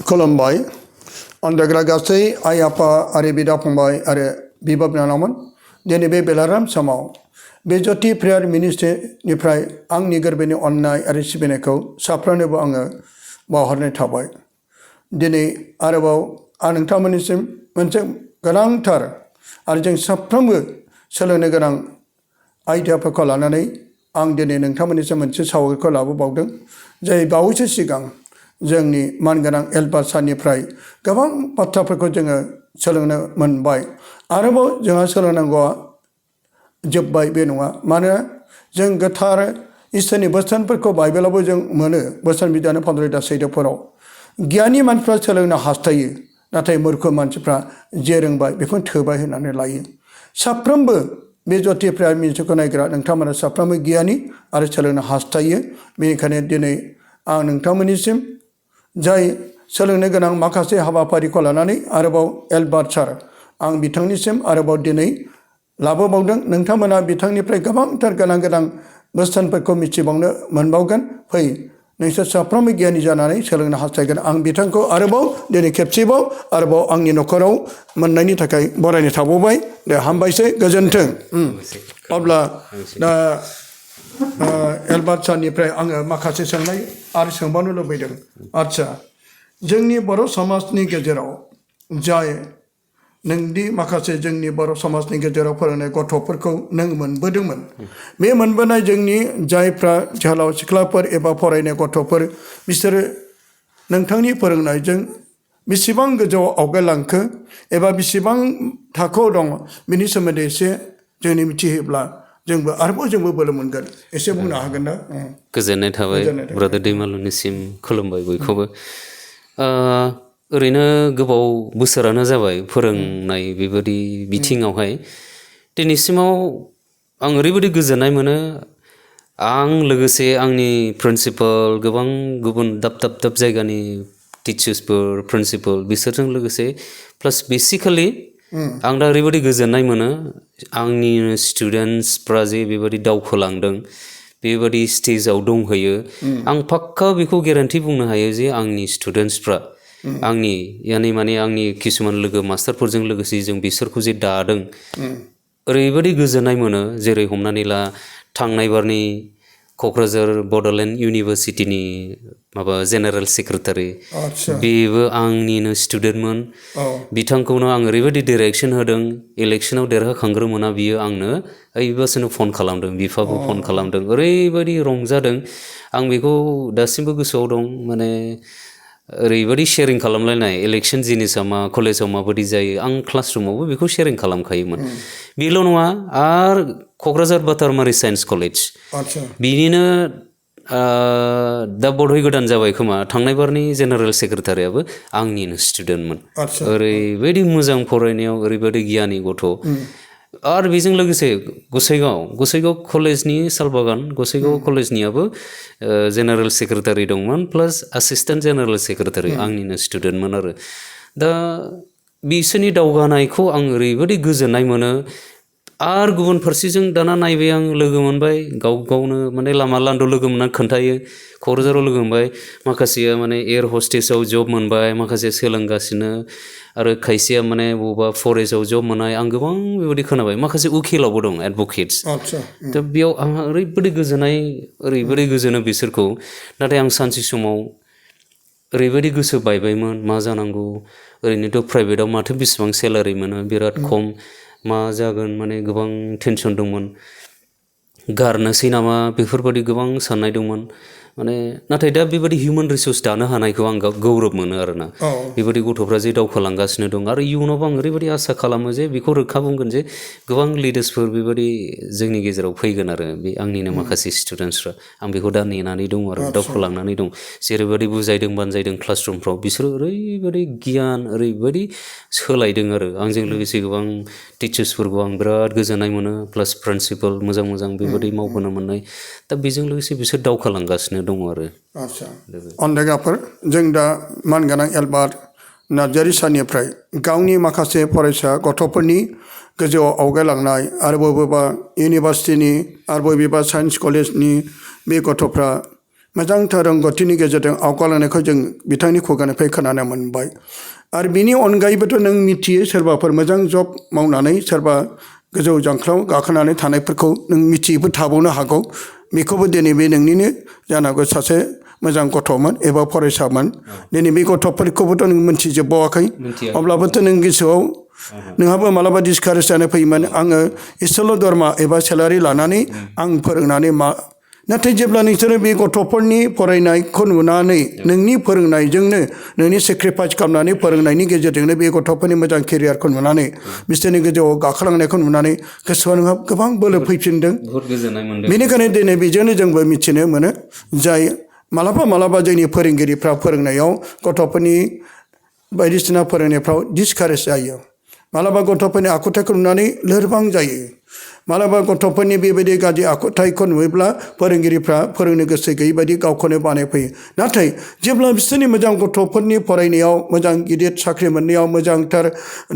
खुलुमबाय अनदायग्रा गासै आइ आफा आरो बिदा फंबाय आरो बिब' बिनानावमोन दिनै बे बेलाराम समाव बे ज्योति प्रेयार मिनिस्ट्रिनिफ्राय आंनि गोरबोनि अननाय आरो सिबिनायखौ साफ्रोमनोबो आङो बावहरनाय थाबाय। दिनै आरोबाव आं नोंथांमोननिसिम मोनसे गोनांथार आरो जों साफ्रोमबो सोलोंनो गोनां आयदाफोरखौ लानानै आं दिनै नोंथांमोननिसिम मोनसे सावगारिखौ लाबोबावदों। जाय बावैसो सिगां जोंनि मानगोनां एलबार्ट सारनिफ्राय गोबां बाथ्राफोरखौ जोङो सोलोंनो मोनबाय। आरोबाव जोंहा सोलोंनांगौआ जोब्बाय बे नङा। मानोना जों गोथार इसोरनि बोसोनफोरखौ बाइबेलावबो जों मोनो। बोसोन बिजाबनि 15 सैदोफोराव गियानि मानसिफ्रा सोलोंनो हास्थायो, नाथाय मूर्ख मानसिफ्रा जे रोंबाय बेखौनो थोबाय होननानै लायो। साफ्रोमबो बे ज्योति प्रेयार मिनिस्ट्रिखौ नायग्रा नोंथांमोना साफ्रोमबो गियानि आरो सोलोंनो हास्थायो। बेनिखायनो दिनै आं नोंथांमोननिसिम जाय सोलोंनो गोनां माखासे हाबाफारिखौ लानानै आरोबाव एलबार्ट सार आं बिथांनिसिम आरोबाव दिनै लाबोबावदों। नोंथांमोना बिथांनिफ्राय गोबांथार गोनां गोनां बोसोनफोरखौ मिथिबावनो मोनबावगोन। फै नोंसोर साफ्रोमबो गियानि जानानै सोलोंनो हास्थायगोन। आं बिथांखौ आरोबाव दिनै खेबसेबाव आरोबाव आंनि न'खराव मोननायनि थाखाय बरायनाय थाबावबाय। दे हामबायसै, गोजोन्थों। अब्ला दा एलबार्ट सारनिफ्राय आङो माखासे सोंनाय आरो सोंबावनो लुबैदों। आदसा, जोंनि बर' समाजनि गेजेराव जाय नोंदि माखासे जोंनि बर' समाजनि गेजेराव फोरोंनाय गथ'फोरखौ नों मोनबोदोंमोन, बे मोनबोनाय जोंनि जायफ्रा जोहोलाव सिख्लाफोर एबा फरायनाय गथ'फोर, बिसोरो नोंथांनि फोरोंनायजों बेसेबां गोजौआव आवगायलांखो एबा बेसेबां थाखोआव दङ, बिनि सोमोन्दै एसे जोंनि मिथिहोब्ला जोंबो आरोबाव जोंबो बोलो मोनगोन। एसे बुंनो हागोन ना? गोजोननाय थाबाय ब्रादार दैमालुनिसिम खुलुमबाय बयखौबो। ओरैनो गोबाव बोसोरानो जाबाय फोरोंनाय बेबायदि बिथिङावहाय। दिनैसिमाव आं ओरैबायदि गोजोननाय मोनो। आं लोगोसे आंनि प्रिन्सिपाल, गोबां गुबुन दाब दाब दाब जायगानि टिचार्सफोर, प्रिन्सिपाल, बिसोरजों लोगोसे प्लास बेसिकेलि आं दा ओरैबायदि गोजोननाय मोनो। आंनि स्टुडेन्टसफ्रा जे बेबायदि दावखोलांदों, बेबायदि स्टेजाव दंहैयो, आं पाक्का बेखौ गेरेन्टि बुंनो हायो जे आंनि स्टुडेन्टसफ्रा आंनि माने आंनि किसुमान लोगो मास्टारफोरजों लोगोसे जों बिसोरखौ जे दादों, ओरैबायदि गोजोननाय मोनो। जेरै हमनानै ला थांनाय बारनि क'क्राझार बड'लेण्ड इउनिभारसिटिनि माबा जेनेरेल सेक्रेटारि, बेबो आंनिनो स्टुडेन्टमोन। बिथांखौनो आं ओरैबायदि डिरेक्सन होदों, इलेक्सनाव देरहाखांग्रोमोना बियो आंनो ओइबासोनो फन खालामदों, बिफाबो फन खालामदों। ओरैबायदि रंजादों, आं बेखौ दासिमबो गोसोआव दं। माने ओरैबायदि शेयारिं खालामलायनाय, इलेक्सन जिनिसा मा, कलेजाव माबायदि जायो, आं क्लासरुमावबो बेखौ शेयारिं खालामखायोमोन। बेल' नङा, आरो क'क्राझार बाटारमारि साइन्स कलेज, बिनिनो दा बधय गोदान जाबाय खोमा, थांनाय बारनि जेनेरेल सेक्रेटारियाबो आंनिनो स्टुडेन्टमोन। ओरैबायदि मोजां फरायनायाव, ओरैबायदि गियानि गथ'। आरो बेजों लोगोसे गसाइगाव कलेजनि सालबागान गसाइगाव कलेजनियाबो जेनेरेल सेक्रेटारि दंमोन, प्लास एसिस्टेन्ट जेनेरेल सेक्रेटारि आंनिनो स्टुडेन्टमोन। आरो दा बिसोरनि दावगानायखौ आं ओरैबायदि गोजोननाय मोनो। आरो गुबुन फारसेजों दाना नायबाय, आं लोगो मोनबाय, गावनो माने लामा लान्दाव लोगो मोननानै खोन्थायो। क'क्राझाराव लोगो मोनबाय, माखासेया माने एयार हस्टेसाव जब मोनबाय, माखासे सोलोंगासिनो, आरो खायसेया माने बबेबा फरेस्टआव जब मोननाय, आं गोबां बेबायदि खोनाबाय। माखासे उकिलावबो दं, एडभकेट्स। दा बेयाव आंहा ओरैबायदि गोजोनो बिसोरखौ। नाथाय आं सानसे समाव ओरैबायदि गोसो बायबायमोन, मा जानांगौ, ओरैनोथ' प्राइभेटआव माथो बेसेबां सेलारि मोनो, बिराद खम, मा जागोन, माने गोबां टेनसन दंमोन। गारनोसै नामा, बेफोरबायदि गोबां साननाय दंमोन। माने नाथाय दा बेबायदि हिउमेन रिसर्स दानो हानायखौ आं गौरब मोनो आरोना। बेबायदि गथ'फ्रा जे दावखोलांगासिनो दं, आरो इयुनावबो आं ओरैबायदि आसा खालामो जे बेखौ रोखा बुंगोन जे गोबां लिडार्सफोर बेबायदि जोंनि गेजेराव फैगोन। आरो बे आंनिनो माखासे स्टुडेन्टसफ्रा, आं बेखौ दा नेनानै दं आरो दावखोलांनानै दं। जेरैबायदि बुजायदों बानजायदों क्लासरुमफ्राव, बिसोरो ओरैबायदि गियान, ओरैबायदि सोलायदों। आरो आंजों लोगोसे गोबां टिचार्सफोरखौ आं बिराद गोजोननाय मोनो, प्लास प्रिन्सिपाल मोजां बेबायदि मावबोनो मोननाय। दा बेजों लोगोसे बिसोर दावखोलांगासिनो दङ। आरो अनदायग्राफोर, जों दा मानगोनां एलबार्ट नार्जारि सारनिफ्राय गावनि माखासे फरायसा गथ'फोरनि गोजौआव आवगायलांनाय, आरो बबेबा इउनिभारसिटिनि आरो बबेबा साइन्स कलेजनि बे गथ'फ्रा मोजांथार रोंगौथिनि गेजेरजों आवगायलांनायखौ जों बिथांनि खुगानिफ्राय खोनानो मोनबाय आरो बिनि अनगायैबोथ' नों मिथियो सोरबाफोर मोजां जब मावनानै सोरबा गोजौ जांख्लायाव गाखोनानै थानायफोरखौ नों मिथियैबो थाबावनो हागौ बेखौबो दिनै बे नोंनिनो जानांगौ सासे मोजां गथ'मोन एबा फरायसामोन दिनै बे गथ'फोरखौबोथ' नों मिथिजोबबावाखै अब्लाबोथ' नों गोसोआव नोंहाबो मालाबा डिसकारेज जानो फैयोमोन आङो इसेल' दरमा एबा सेलारि लानानै आं फोरोंनानै मा नाथाय जेब्ला नोंसोरो बे गथ'फोरनि फरायनायखौ नुनानै नोंनि फोरोंनायजोंनो नोंनि सेक्रिफाइस खालामनानै फोरोंनायनि गेजेरजोंनो बे गथ'फोरनि मोजां केरियारखौ नुनानै बिसोरनि गोजौआव गाखोलांनायखौ नुनानै गोसोआव नोंहा गोबां बोलो फैफिनदों बेनिखायनो दिनै बेजोंनो जोंबो मिथिनो मोनो जाय मालाबा जोंनि फोरोंगिरिफ्रा फोरोंनायाव गथ'फोरनि बायदिसिना फोरोंनायफ्राव डिसकारेज जायो मालाबा गथ'फोरनि आखुथायखौ नुनानै लोरबां जायो मालाबा गथ'फोरनि बेबायदि गाज्रि आखुथायखौ नुयोब्ला फोरोंगिरिफ्रा फोरोंनो गोसो गैयै बायदि गावखौनो बानायफैयो नाथाय जेब्ला बिसोरनि मोजां गथ'फोरनि फरायनायाव मोजां गिदिर साख्रि मोननायाव मोजांथार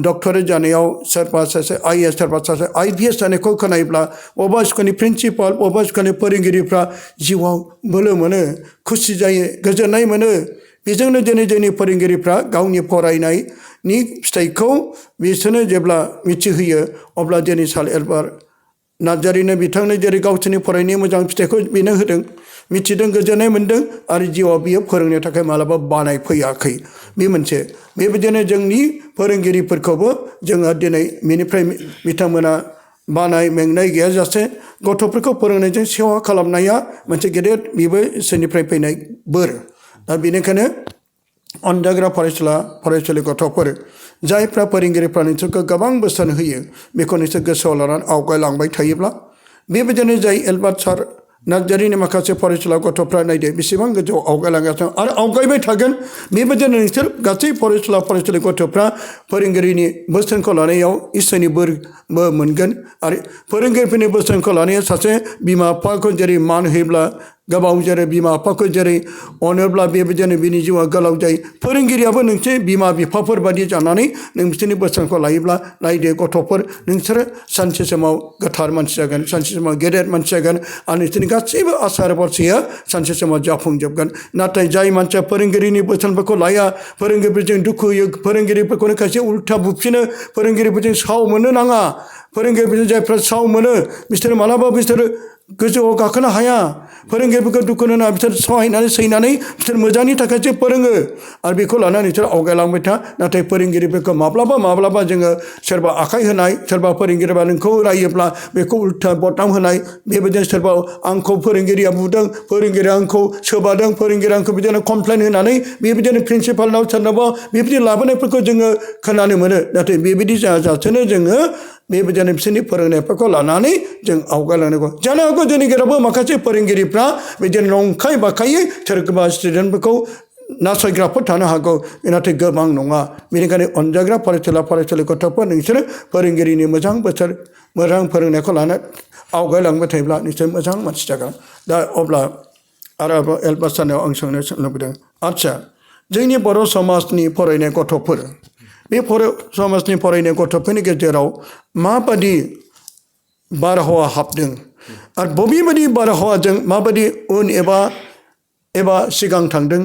डक्टरेट जानायाव सोरबा सासे IAS सोरबा सासे IPS जानायखौ खोनायोब्ला बबेबा स्कुलनि प्रिन्सिपाल बबेबा स्कुलनि फोरोंगिरिफ्रा जिउआव बोलो मोनो खुसि जायो गोजोननाय मोनो बेजोंनो दिनै जोंनि फोरोंगिरिफ्रा गावनि फरायनायनि फिथाइखौ बिसोरनो जेब्ला मिथिहोयो अब्ला दिनै सार एलबार्ट नार्जारिनो बिथांनो जेरै गावसोरनि फरायनायनि मोजां फिथाइखौ बेनो होदों मिथिदों गोजोननाय मोन्दों आरो जिउआव बियो फोरोंनो थाखाय मालाबा बानाय फैयाखै बे मोनसे बेबायदिनो जोंनि फोरोंगिरिफोरखौबो जोङो दिनै बेनिफ्राय बिथांमोना बानाय मेंनाय गैयाजासे गथ'फोरखौ फोरोंनायजों सेवा खालामनाया मोनसे गेदेर बेबो इसोरनिफ्राय फैनाय बोर दा बेनिखायनो अनजाग्रा फरायसुलि गथ'फोर जायफ्रा फोरोंगिरिफ्रा नोंसोरखौ गोबां बोसोन होयो बेखौ नोंसोर गोसोआव लानानै आवगायलांबाय थायोब्ला बेबायदिनो जाय एलबार्ट सार नार्जारिनि माखासे फरायसुला गथ'फ्रा नायदो बेसेबां गोजौआव आवगायलांगासिनो आरो आवगायबाय थागोन बेबायदिनो नोंसोर गासै फरायसुलि गथ'फ्रा फोरोंगिरिनि बोसोनखौ लानायाव इसोरनि बोरबो मोनगोन आरो फोरोंगिरिफोरनि बोसोनखौ लानायाव सासे बिमा बिफाखौ जेरै मान होयोब्ला गोबाव जेरै बिमा बिफाखौ जेरै अनोब्ला बेबायदिनो बिनि जिउआ गोलाव जायो फोरोंगिरियाबो नोंसोर बिमा बिफाफोर बायदि जानानै नों बिसोरनि बोसोनखौ लायोब्ला नायदो गथ'फोर नोंसोरो सानसे समाव गोथार मानसि जागोन सानसे समाव गेदेर मानसि जागोन आरो नोंसोरनि गासैबो आसार बारसिया सानसे समाव जाफुंजोबगोन नाथाय जाय मानसिया फोरोंगिरिनि बोसोनफोरखौ लाया फोरोंगिरिफोरजों दुखु होयो फोरोंगिरिफोरखौनो खायसे उल्था बुफिनो फोरोंगिरिफोरजों साव मोननो नाङा फोरोंगिरिफोरजों जायफ्रा साव मोनो बिसोरो मालाबा बिसोरो गोजौआव गाखोनो हाया फोरोंगिरिफोरखौ दुखु होना बिसोर सहायनानै सैनानै बिसोर मोजांनि थाखायसो फोरोङो आरो बेखौ लानानै बिसोर आवगायलांबाय था नाथाय फोरोंगिरिफोरखौ माब्लाबा जोङो सोरबा आखाइ होनाय सोरबा फोरोंगिरिया नोंखौ रायोब्ला बेखौ उल्था बदनाम होनाय बेबायदिनो सोरबा आंखौ फोरोंगिरिया बुदों फोरोंगिरिया आंखौ सोबादों फोरोंगिरिया आंखौ बिदिनो कमप्लेन होनानै बेबायदिनो प्रिन्सिपालनाव सोरनावबा बेबायदि लाबोनायफोरखौ जोङो खोनानो मोनो नाथाय बेबायदि जाजासेनो जोङो बेबायदिनो बिसोरनि फोरोंनायफोरखौ लानानै जों आवगायलांनांगौ जानो हागौ जोंनि गेजेरावबो माखासे फोरोंगिरिफ्रा बिदिनो नंखाय बाखायै सोरबा स्टुडेन्टफोरखौ नासयग्राफोर थानो हागौ नाथाय गोबां नङा बेनिखायनो अनजाग्रा फरायसुलि गथ'फोर नोंसोरो फोरोंगिरिनि मोजां फोरोंनायखौ लानो आवगायलांबाय थायोब्ला निश्चय मोजां मानसि जागोन दा अब्ला आरो एलबार्ट सारनाव आं सोंनो लुबैदों आदसा जोंनि बर' समाजनि फरायनाय गथ'फोर बे समाजनि फरायनाय गथ'फोरनि गेजेराव माबादि बारहावा हाबदों आरो बबेबायदि बारहावाजों माबायदि उन एबा सिगां थांदों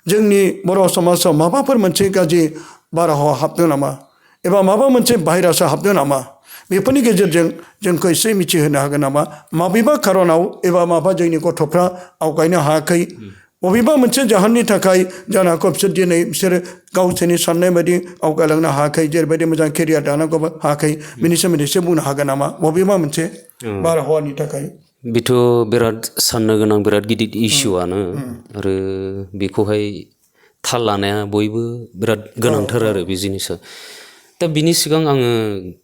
जोंनि बर' समाजाव माबाफोर मोनसे गाज्रि बारहावा हाबदों नामा एबा माबा मोनसे भाइरासआ हाबदों नामा बेफोरनि गेजेरजों जोंखौ एसे मिथिहोनो हागोन नामा माबेबा खारनाव एबा माबा जोंनि गथ'फ्रा आवगायनो हायाखै बबेबा मोनसे जाहोननि थाखाय जानो हागौ बिसोरो गावसोरनि साननाय बायदि आवगायलांनो हायाखै जेरैबायदि मोजां केरियार दानांगौ हायाखै बिनि सोमोन्दै एसे बुंनो हागोन नामा बबेबा मोनसे बारहावानि थाखाय बेथ' बिराद साननो गोनां बिराद गिदिर इस्युआनो आरो बेखौहाय थाल लानाया बयबो बिराद गोनांथार आरो बे जिनिसा दा बिनि सिगां आङो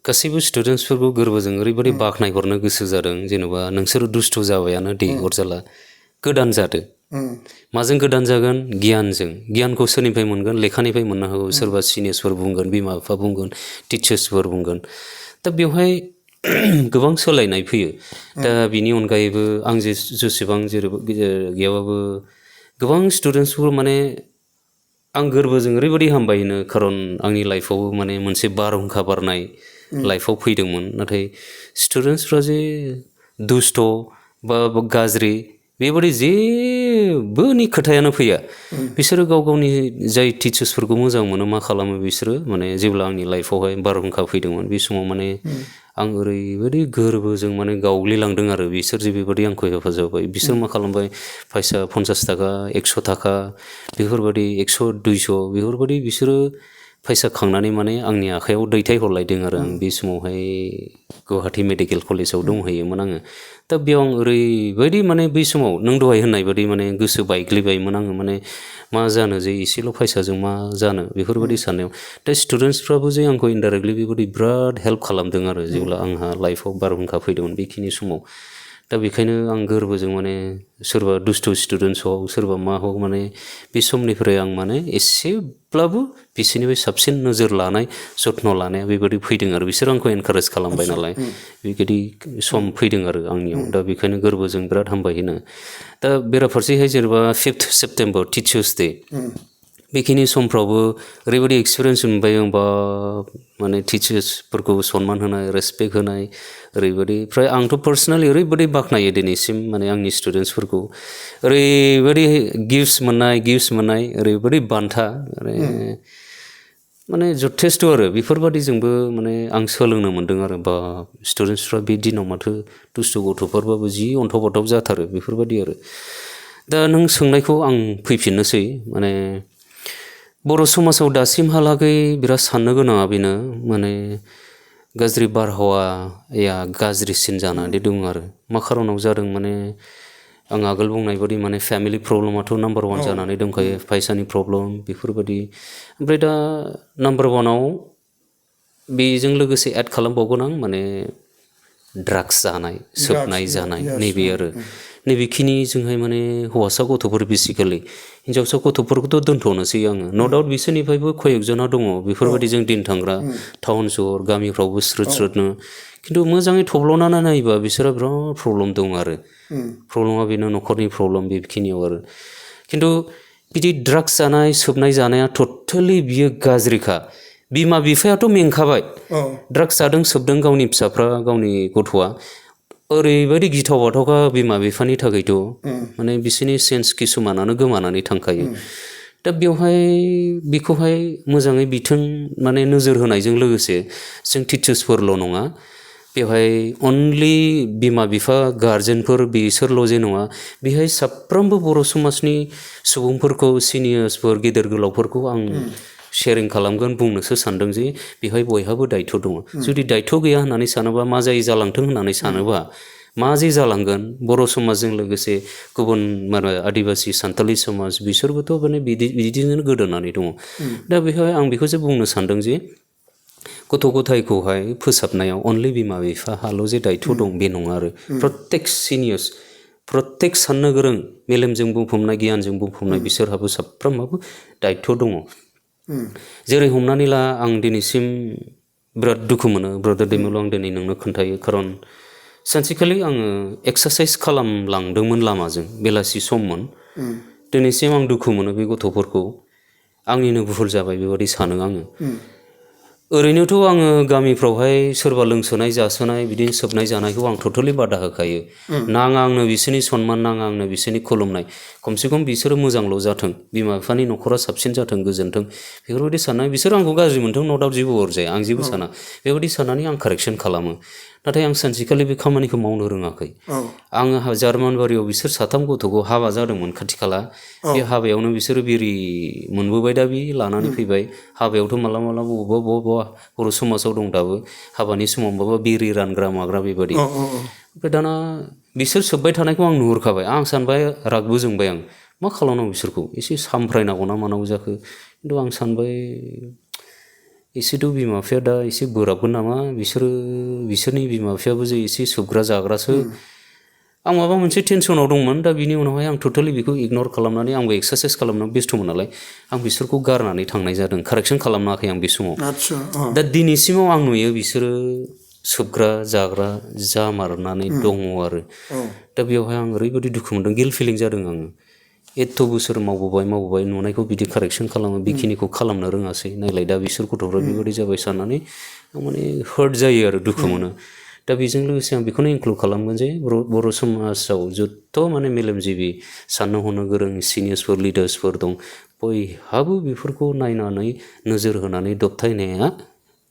गासैबो स्टुडेन्टसफोरखौ गोरबोजों ओरैबायदि बाख्नायहरनो गोसो जादों जेनेबा नोंसोर दुस्थ' जाबायानो दे अरजाला गोदान जादो माजों गोदान जागोन गियानखौ सोरनिफ्राय मोनगोन लेखानिफ्राय मोननो हागौ सोरबा सिनियर्सफोर बुंगोन बिमा बिफा बुंगोन टिचार्सफोर बुंगोन दा बेवहाय गोबां सोलायनाय फैयो दा बिनि अनगायैबो आं जेसेबां गैयाबाबो गोबां स्टुडेन्टसफोर माने आं गोरबोजों ओरैबायदि हामबायनो खारन आंनि लाइफआवबो माने मोनसे बारहुंखा बारनाय लाइफआव फैदोंमोन नाथाय स्टुडेन्टसफ्रा जे दुस्थ' बा गाज्रि बेबायदि जेबोनि खोथायानो फैया बिसोरो गाव गावनि जाय टिचार्सफोरखौ मोजां मोनो मा खालामो बिसोरो माने जेब्ला आंनि लाइफआवहाय बारहुंखा फैदोंमोन बे समाव माने आं ओरैबायदि गोरबोजों माने गावग्लिलांदों आरो बिसोर जे बेबायदि आंखौ हेफाजाब होबाय बिसोर मा खालामबाय फैसा 50 थाखा 100 थाखा बेफोरबायदि 100 200 बेफोरबायदि बिसोरो फैसा खांनानै माने आंनि आखायाव दैथायहरलायदों आरो आं बे समावहाय गुवाहाटी मेडिकेल कलेजाव दंहैयोमोन आङो दा बेयाव आं ओरैबायदि माने बै समाव नों दहाय होननाय बायदि माने गोसो बायग्लिबायमोन आङो माने मा जानो जे एसेल' फैसाजों मा जानो बेफोरबायदि साननायाव दा स्टुडेन्टसफ्राबो जे आंखौ इनडाइरेक्टलि बेबायदि बिराद हेल्प खालामदों आरो जेब्ला आंहा लाइफआव बारहुंखा फैदोंमोन बेखिनि समाव दा बेखायनो आं गोरबोजों माने सोरबा दुस्थु स्टुडेन्टस हक सोरबा मा हक माने बे समनिफ्राय आं माने एसेब्लाबो बिसोरनिफ्राय साबसिन नोजोर लानाय जथ्न' लानाया बेबायदि फैदों आरो बिसोर आंखौ एनकारेज खालामबाय नालाय बेबायदि सम फैदों आरो आंनियाव दा बेखायनो गोरबोजों बिराद हामबाय होनो दा बेराफारसेहाय जेनेबा 5th सेप्टेम्बर टिचार्स डे बेखिनि समफ्रावबो ओरैबायदि एक्सपिरियेन्स मोनबाय आं बा माने टिचार्सफोरखौ सनमान होनाय रेसपेक्ट होनाय ओरैबायदि ओमफ्राय आंथ' पार्सनेलि ओरैबायदि बाख्नायो दिनैसिम माने आंनि स्टुडेन्टसफोरखौ ओरैबायदि गिफ्ट्स मोननाय ओरैबायदि बान्था माने जथेस्थ' आरो बेफोरबादिजोंबो माने आं सोलोंनो मोन्दों आरो बा स्टुडेन्टसफ्रा बे दिनाव माथो दुस्थु गथ'फोरबाबो जि अन्थाव बाथाव जाथारो बेफोरबायदि आरो दा नों सोंनायखौ आं फैफिननोसै माने बर' समाजाव दासिमहालागै बिराद साननो गोनाङा बेनो माने गाज्रि बारहावाया गाज्रिसिन जानानै दं आरो मा खारनाव जादों माने आं आगोल बुंनाय बादि माने फेमिलि प्रब्लेमाथ' नाम्बार 1 जानानै दंखायो फैसानि प्रब्लेम बेफोरबायदि ओमफ्राय दा नाम्बार 1आव बेजों लोगोसे एड खालामबावगोन आं माने ड्राग्स जानाय सोबनाय जानाय नैबे आरो नैबेखिनिजोंहाय माने हौवासा गथ'फोर बेसिकेलि हिन्जावसा गथ'फोरखौथ' दोनथ'नोसै आङो न' डाउट बिसोरनिफ्रायबो खयकजना दङ बेफोरबायदिजों दिन थांग्रा टाउन सहर गामिफ्रावबो स्रोदनो खिन्थु मोजाङै थब्ल'नानै नायोबा बिसोरा बिराद प्रब्लेम दं आरो प्रब्लेमा बेनो न'खरनि प्रब्लेम बेखिनियाव आरो खिन्थु बिदि ड्राग्स जानाय सोबनाय जानाया टटेलि बियो गाज्रिखा बिमा बिफायाथ' मेंखाबाय ड्राग्स जादों सोबदों गावनि फिसाफ्रा गावनि गथ'आ ओरैबायदि गिथाव बाथावखा बिमा बिफानि थाखायथ' माने बिसोरनि सेन्स किसुमानानो गोमानानै थांखायो दा बेवहाय बेखौहाय मोजाङै बिथोन माने नोजोर होनायजों लोगोसे जों टिचार्सफोरल' नङा बेवहाय अनलि बिमा बिफा गार्जेनफोर बिसोरल' जे नङा बेहाय साफ्रोमबो बर' समाजनि सुबुंफोरखौ सिनियर्सफोर गेदेर गोलावफोरखौ आं शेयारिं खालामगोन बुंनोसो सानदों जे बेवहाय बयहाबो दायथ' दङ जुदि दायथ' गैया होननानै सानोबा मा जायो जालांथों होननानै सानोबा मा जे जालांगोन बर' समाजजों लोगोसे गुबुन आदिबासि सान्थालि समाज बिसोरबोथ' माने बिदिजोंनो गोदोनानै दङ दा बेवहाय आं बेखौसो बुंनो सानदों जे गथ' गथायखौहाय फोसाबनायाव अनलि बिमा बिफाहाल' जे दायथ' दं बे नङा आरो प्रत्येक सिनियर्स प्रत्येक साननो गोरों मेलेमजों बुंफबनाय गियानजों बुंफबनाय बिसोरहाबो साफ्रोमहाबो दायथ' दङ जेरै हमनानै ला आं दिनैसिम बिराद दुखु मोनो ब्रादार दैमुलु आं दिनै नोंनो खोन्थायो खारन सानसेखालि आङो एक्सारसाइस खालामलांदोंमोन लामाजों बेलासि सममोन दिनैसिम आं दुखु मोनो बे गथ'फोरखौ आंनिनो भुल जाबाय बेबादि सानो आङो ओरैनोथ' आङो गामिफ्रावहाय सोरबा लोंसोनाय जासोनाय बिदिनो सोबनाय जानायखौ आं टटेलि बादा होखायो नाङा आंनो बिसोरनि सनमान नाङा आंनो बिसोरनि खुलुमनाय खमसे खम बिसोरो मोजांल' जाथों बिमा बिफानि न'खरा साबसिन जाथों गोजोनथों बेफोरबायदि साननाय बिसोर आंखौ गाज्रि मोनथों न' डाउट जेबो अरजाया आं जेबो साना बेबायदि साननानै आं कारेक्सन खालामो नाथाय आं सानसेखालि बे खामानिखौ मावनो रोङाखै आङो जार्मानबारियाव बिसोर साथाम गथ'खौ हाबा जादोंमोन खाथि खाला बे हाबायावनो बिसोरो बिरि मोनबोबाय दा बे लानानै फैबाय हाबायावथ' मालाबा बबेबा बर' समाजाव दं दाबो हाबानि समाव माबा बिरि रानग्रा माग्रा बेबायदि ओमफ्राय दाना बिसोर सोबबाय थानायखौ आं नुहुरखाबाय आं सानबाय रागबो जोंबाय आं मा खालामनांगौ बिसोरखौ एसे सामफ्रायनांगौ ना मानांगौ जाखो खिन्थु आं सानबाय एसेथ' बिमा बिफाया दा एसे बोराबगोन नामा बिसोरनि बिमा बिफायाबो जे एसे सोबग्रा जाग्रासो आं माबा मोनसे टेनसनाव दंमोन दा बिनि उनावहाय आं टटेलि बेखौ इगनर खालामनानै आंबो एक्सारसाइस खालामनानै बेस्थ'मोन नालाय आं बिसोरखौ गारनानै थांनाय जादों कारेक्सन खालामाखै आं बे समाव दा दिनैसिमाव आं नुयो बिसोरो सोबग्रा जाग्रा जामारनानै दङ आरो दा बेवहाय आं ओरैबायदि दुखु मोनदों गिल्ट फिलिं जादों आङो एथ' बोसोर मावबोबाय नुनायखौ बिदि कारेक्सन खालामो बेखिनिखौ खालामनो रोङासै नायलाय दा बिसोर गथ'फ्रा बेबायदि जाबाय साननानै माने हार्ट जायो आरो दुखु मोनो दा बेजों लोगोसे आं बेखौनो इनक्लुड खालामगोन जे बर' समाजाव जथ' माने मेलेमजिबि साननो हनो गोरों सिनियर्सफोर लिडार्सफोर दं बयहाबो बेफोरखौ नायनानै नोजोर होनानै दबथायनाया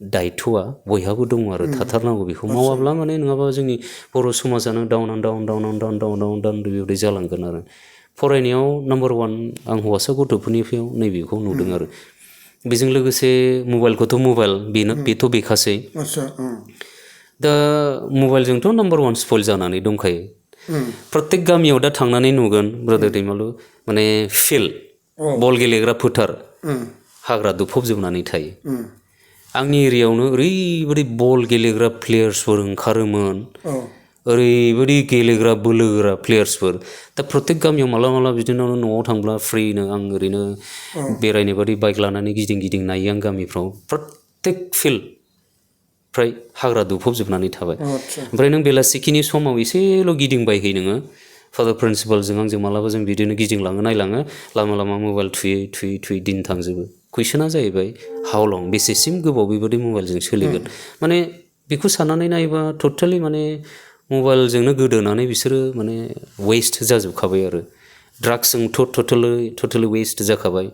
दायथ'आ बयहाबो दङ आरो थाथारनांगौ बेखौ मावाब्ला माने नङाबा जोंनि बर' समाजानो डाउन बेबायदि जालांगोन आरो फरायनायाव नाम्बार वान आं हौवासा गथ'फोरनिफ्राय नैबेखौ नुदों आरो बेजों लोगोसे मबाइलखौथ' मबाइल बेथ' बेखासै दा मबाइलजोंथ' नाम्बार वान स्पइल जानानै दंखायो प्रत्येक गामियाव दा थांनानै नुगोन ब्रादार दैमालु माने फिल्ड बल गेलेग्रा फोथार हाग्रा दुफबजोबनानै थायो आंनि एरियायावनो ओरैबायदि बल गेलेग्रा प्लेयार्सफोर ओंखारोमोन ओरैबायदि गेलेग्रा बोलोग्रा प्लेयार्सफोर दा प्रत्येक गामियाव मालाबा बिदिनो न'आव थांब्ला फ्रिनो आं ओरैनो बेरायनो बादि बाइक लानानै गिदिं नायो आं गामिफ्राव प्रत्येक फिल्ड फ्राय हाग्रा दुफबजोबनानै थाबाय ओमफ्राय नों बेलासिखिनि समाव एसेल' गिदिंबायहै नोङो फादार प्रिन्सिपालजों आंजों मालाबा जों बिदिनो गिदिंलाङो नायलाङो लामा मबाइल थुयै दिन थांजोबो कुइसना जाहैबाय हाउ लं बेसेसिम गोबाव बेबायदि मबाइलजों सोलिगोन माने बेखौ साननानै नायोबा टटेलि माने मबाइलजोंनो गोदोनानै बिसोरो माने वेस्ट जाजोबखाबाय आरो ड्राग्सजोंथ' टटेलि वेस्ट जाखाबाय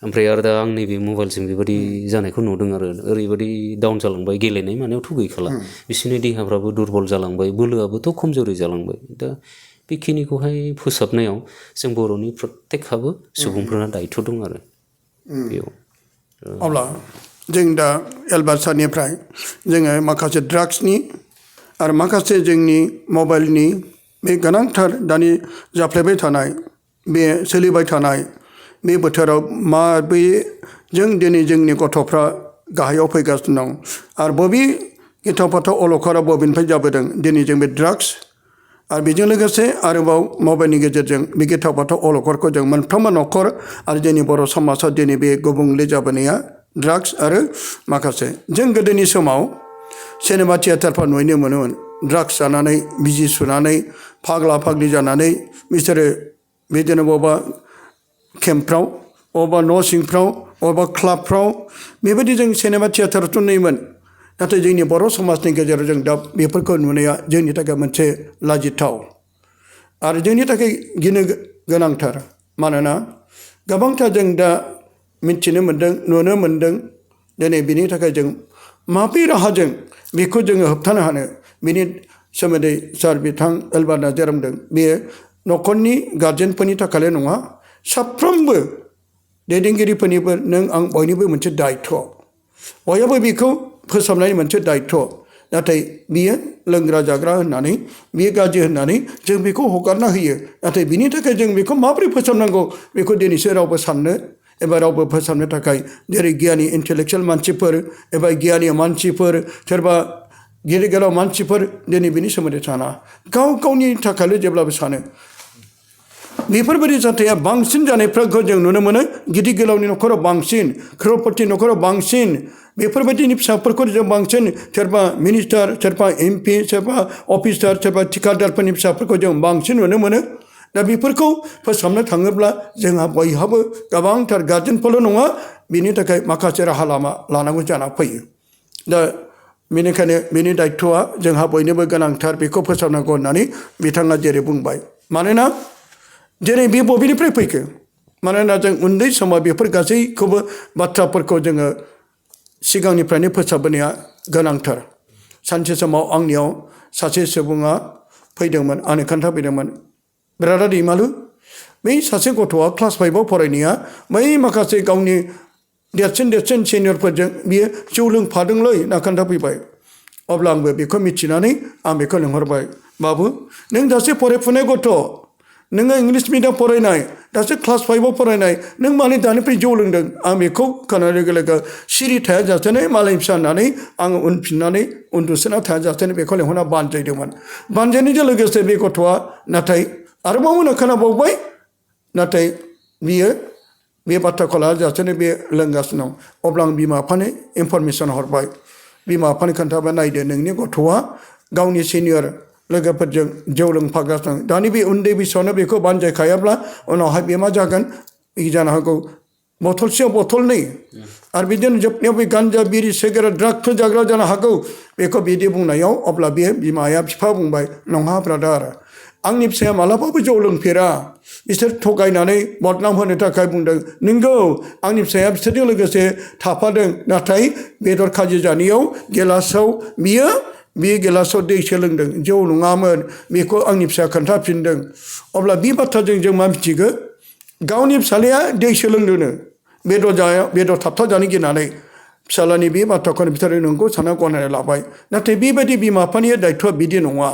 ओमफ्राय आरो दा आं नैबे मबाइलजों बेबायदि जानायखौ नुदों आरो ओरैबायदि डाउन जालांबाय गेलेनाय मानायावथ' गैखाला बिसोरनि देहाफ्राबो दुरबल जालांबाय बोलोआबोथ' खमजरि जालांबाय दा बेखिनिखौहाय फोसाबनायाव जों बर'नि प्रत्येकहाबो सुबुंफोरना दायथ' दं आरो बेयाव अब्ला जों दा एलबार्ट सारनिफ्राय जोङो माखासे ड्राग्सनि आरो माखासे जोंनि मबाइलनि बे गोनांथार दानि जाफ्लेबाय थानाय बे सोलिबाय थानाय बे बोथोराव माबेजों दिनै जोंनि गथ'फ्रा गाहायाव फैगासिनो दं आरो बबे गिथाव फाथाव अलखदा बबेनिफ्राय जाबोदों दिनै जों बे ड्राग्स आरो बेजों लोगोसे आरोबाव मबाइलनि गेजेरजों बे गिथाव फाथाव अलखदखौ जों मोनफ्रोमबो न'खर आरो जोंनि बर' समाजाव दिनै बे गुबुंले जाबोनाया ड्राग्स आरो माखासे जों गोदोनि समाव सिनेमा थियेटारफ्राव नुनो मोनोमोन ड्राग्स जानानै बिजि सुनानै फाग्ला फाग्लि जानानै बिसोरो बिदिनो बबेबा केम्पफ्राव बबेबा न' सिंफ्राव बबेबा क्लाबफ्राव बेबायदि जों सिनेमा थियेटारावथ' नुयोमोन नाथाय जोंनि बर' समाजनि गेजेराव जों दा बेफोरखौ नुनाया जोंनि थाखाय मोनसे लाजिथाव आरो जोंनि थाखाय गिनो गोनांथार मानोना गोबांथार जों दा मिथिनो मोन्दों नुनो मोन्दों दिनै बिनि थाखाय जों माबे राहाजों बेखौ जोङो होबथानो हानो बिनि सोमोन्दै सार बिथां एलबार्टआ जेराव बुंदों बेयो न'खरनि गार्जेनफोरनि थाखायल' नङा साफ्रोमबो दैदेनगिरिफोरनिबो नों आं बयनिबो मोनसे दायथ' बयहाबो बेखौ फोसाबनायनि मोनसे दायथ' नाथाय बियो लोंग्रा जाग्रा होननानै बियो गाज्रि होननानै जों बेखौ हगारना होयो नाथाय बिनि थाखाय जों बेखौ माबोरै फोसाबनांगौ बेखौ दिनैसो रावबो साननो एबा रावबो फोसाबनो थाखाय जेरै गियानि इन्टेलेक्सुयेल मानसिफोर एबा गियानि मानसिफोर सोरबा गिदिर गोलाव मानसिफोर दिनै बिनि सोमोन्दै साना गावनि थाखायल' जेब्लाबो सानो बेफोरबायदि जाथाया बांसिन जानायफोरखौ जों नुनो मोनो गिदिर गोलावनि न'खराव बांसिन क्र'रपति न'खराव बांसिन बेफोरबायदिनि फिसाफोरखौ जों बांसिन सोरबा मिनिस्टार सोरबा MP सोरबा अफिसार सोरबा थिकादारफोरनि फिसाफोरखौ जों बांसिन नुनो मोनो दा बेफोरखौ फोसाबनो थाङोब्ला जोंहा बयहाबो गोबांथार गार्जेनफोरल' नङा बिनि थाखाय माखासे राहा लामा लानांगौ जाना फैयो दा बेनिखायनो बिनि दायथ'आ जोंहा बयनिबो गोनांथार बेखौ फोसाबनांगौ होननानै बिथाङा जेरै बुंबाय मानोना जेरै बे बबेनिफ्राय फैखो मानोना जों उन्दै समाव बेफोर गासैखौबो बाथ्राफोरखौ जोङो सिगांनिफ्रायनो फोसाबबोनाया गोनांथार सानसे समाव आंनियाव सासे सुबुङा फैदोंमोन आंनो खोन्थाफैदोंमोन ब्रादार दैमालु बै सासे गथ'आ क्लास 5आव फरायनाया बै माखासे गावनि देरसिन सिनियरफोरजों बियो जौ लोंफादोंलै होनना खोन्थाफैबाय अब्ला आंबो बेखौ मिथिनानै आं बेखौ लिंहरबाय बाबु नों दासो फरायफुनाय गथ' नोङो इंलिस मिडियाम फरायनाय दासो क्लास 5आव फरायनाय नों मानो दानिफ्राय जौ लोंदों आं बेखौ खोनानाय लोगो सिरि थायाजासेनो मालाय फिसा होननानै आङो उनफिननानै उन्दुसोना थायाजासेनो बेखौ लेंहरना बानजायदोंमोन बानजायनायजों लोगोसे बे गथ'आ नाथाय आरोबाव उनाव खोनाबावबाय नाथाय बियो बे बाथ्राखौ लाजासेनो बे लोंगासिनो दं अब्ला आं बिमा बिफानो इनफरमेसन हरबाय बिमा बिफानो खोन्थाबाय नायदो नोंनि गथ'आ गावनि सिनियर लोगोफोरजों जौ लोंफागासिनो दानि बे उन्दै बैसोआवनो बेखौ बानजायखायाब्ला उनावहाय बे मा जागोन जानो हागौ बथलसेयाव बथलनै आरो बिदिनो जोबनायाव बे गान्जा बिरि सिगारेट ड्रागफोर जाग्रा जानो हागौ बेखौ बिदि बुंनायाव अब्ला बे बिमाया बिफा बुंबाय नङा ब्रादार आंनि फिसाया मालाबाबो जौ लोंफेरा बिसोर थगायनानै बदनाम होनो थाखाय बुंदों नंगौ आंनि फिसाया बिसोरजों लोगोसे थाफादों नाथाय बेदर खाजि जानायाव गिलासाव बे गिलासाव दै सोलोंदों जौ नङामोन बेखौ आंनि फिसाया खोन्थाफिनदों अब्ला बे बाथ्राजों जों मा मिथिगौ गावनि फिसालाया दै सोलोंदोंनो बेदर थाबथा जानो गिनानै फिसालानि बे बाथ्राखौनो बिसोरो नंगौ सानना गनायना लाबाय नाथाय बेबायदि बिमा बिफानि दायथ'आ बिदि नङा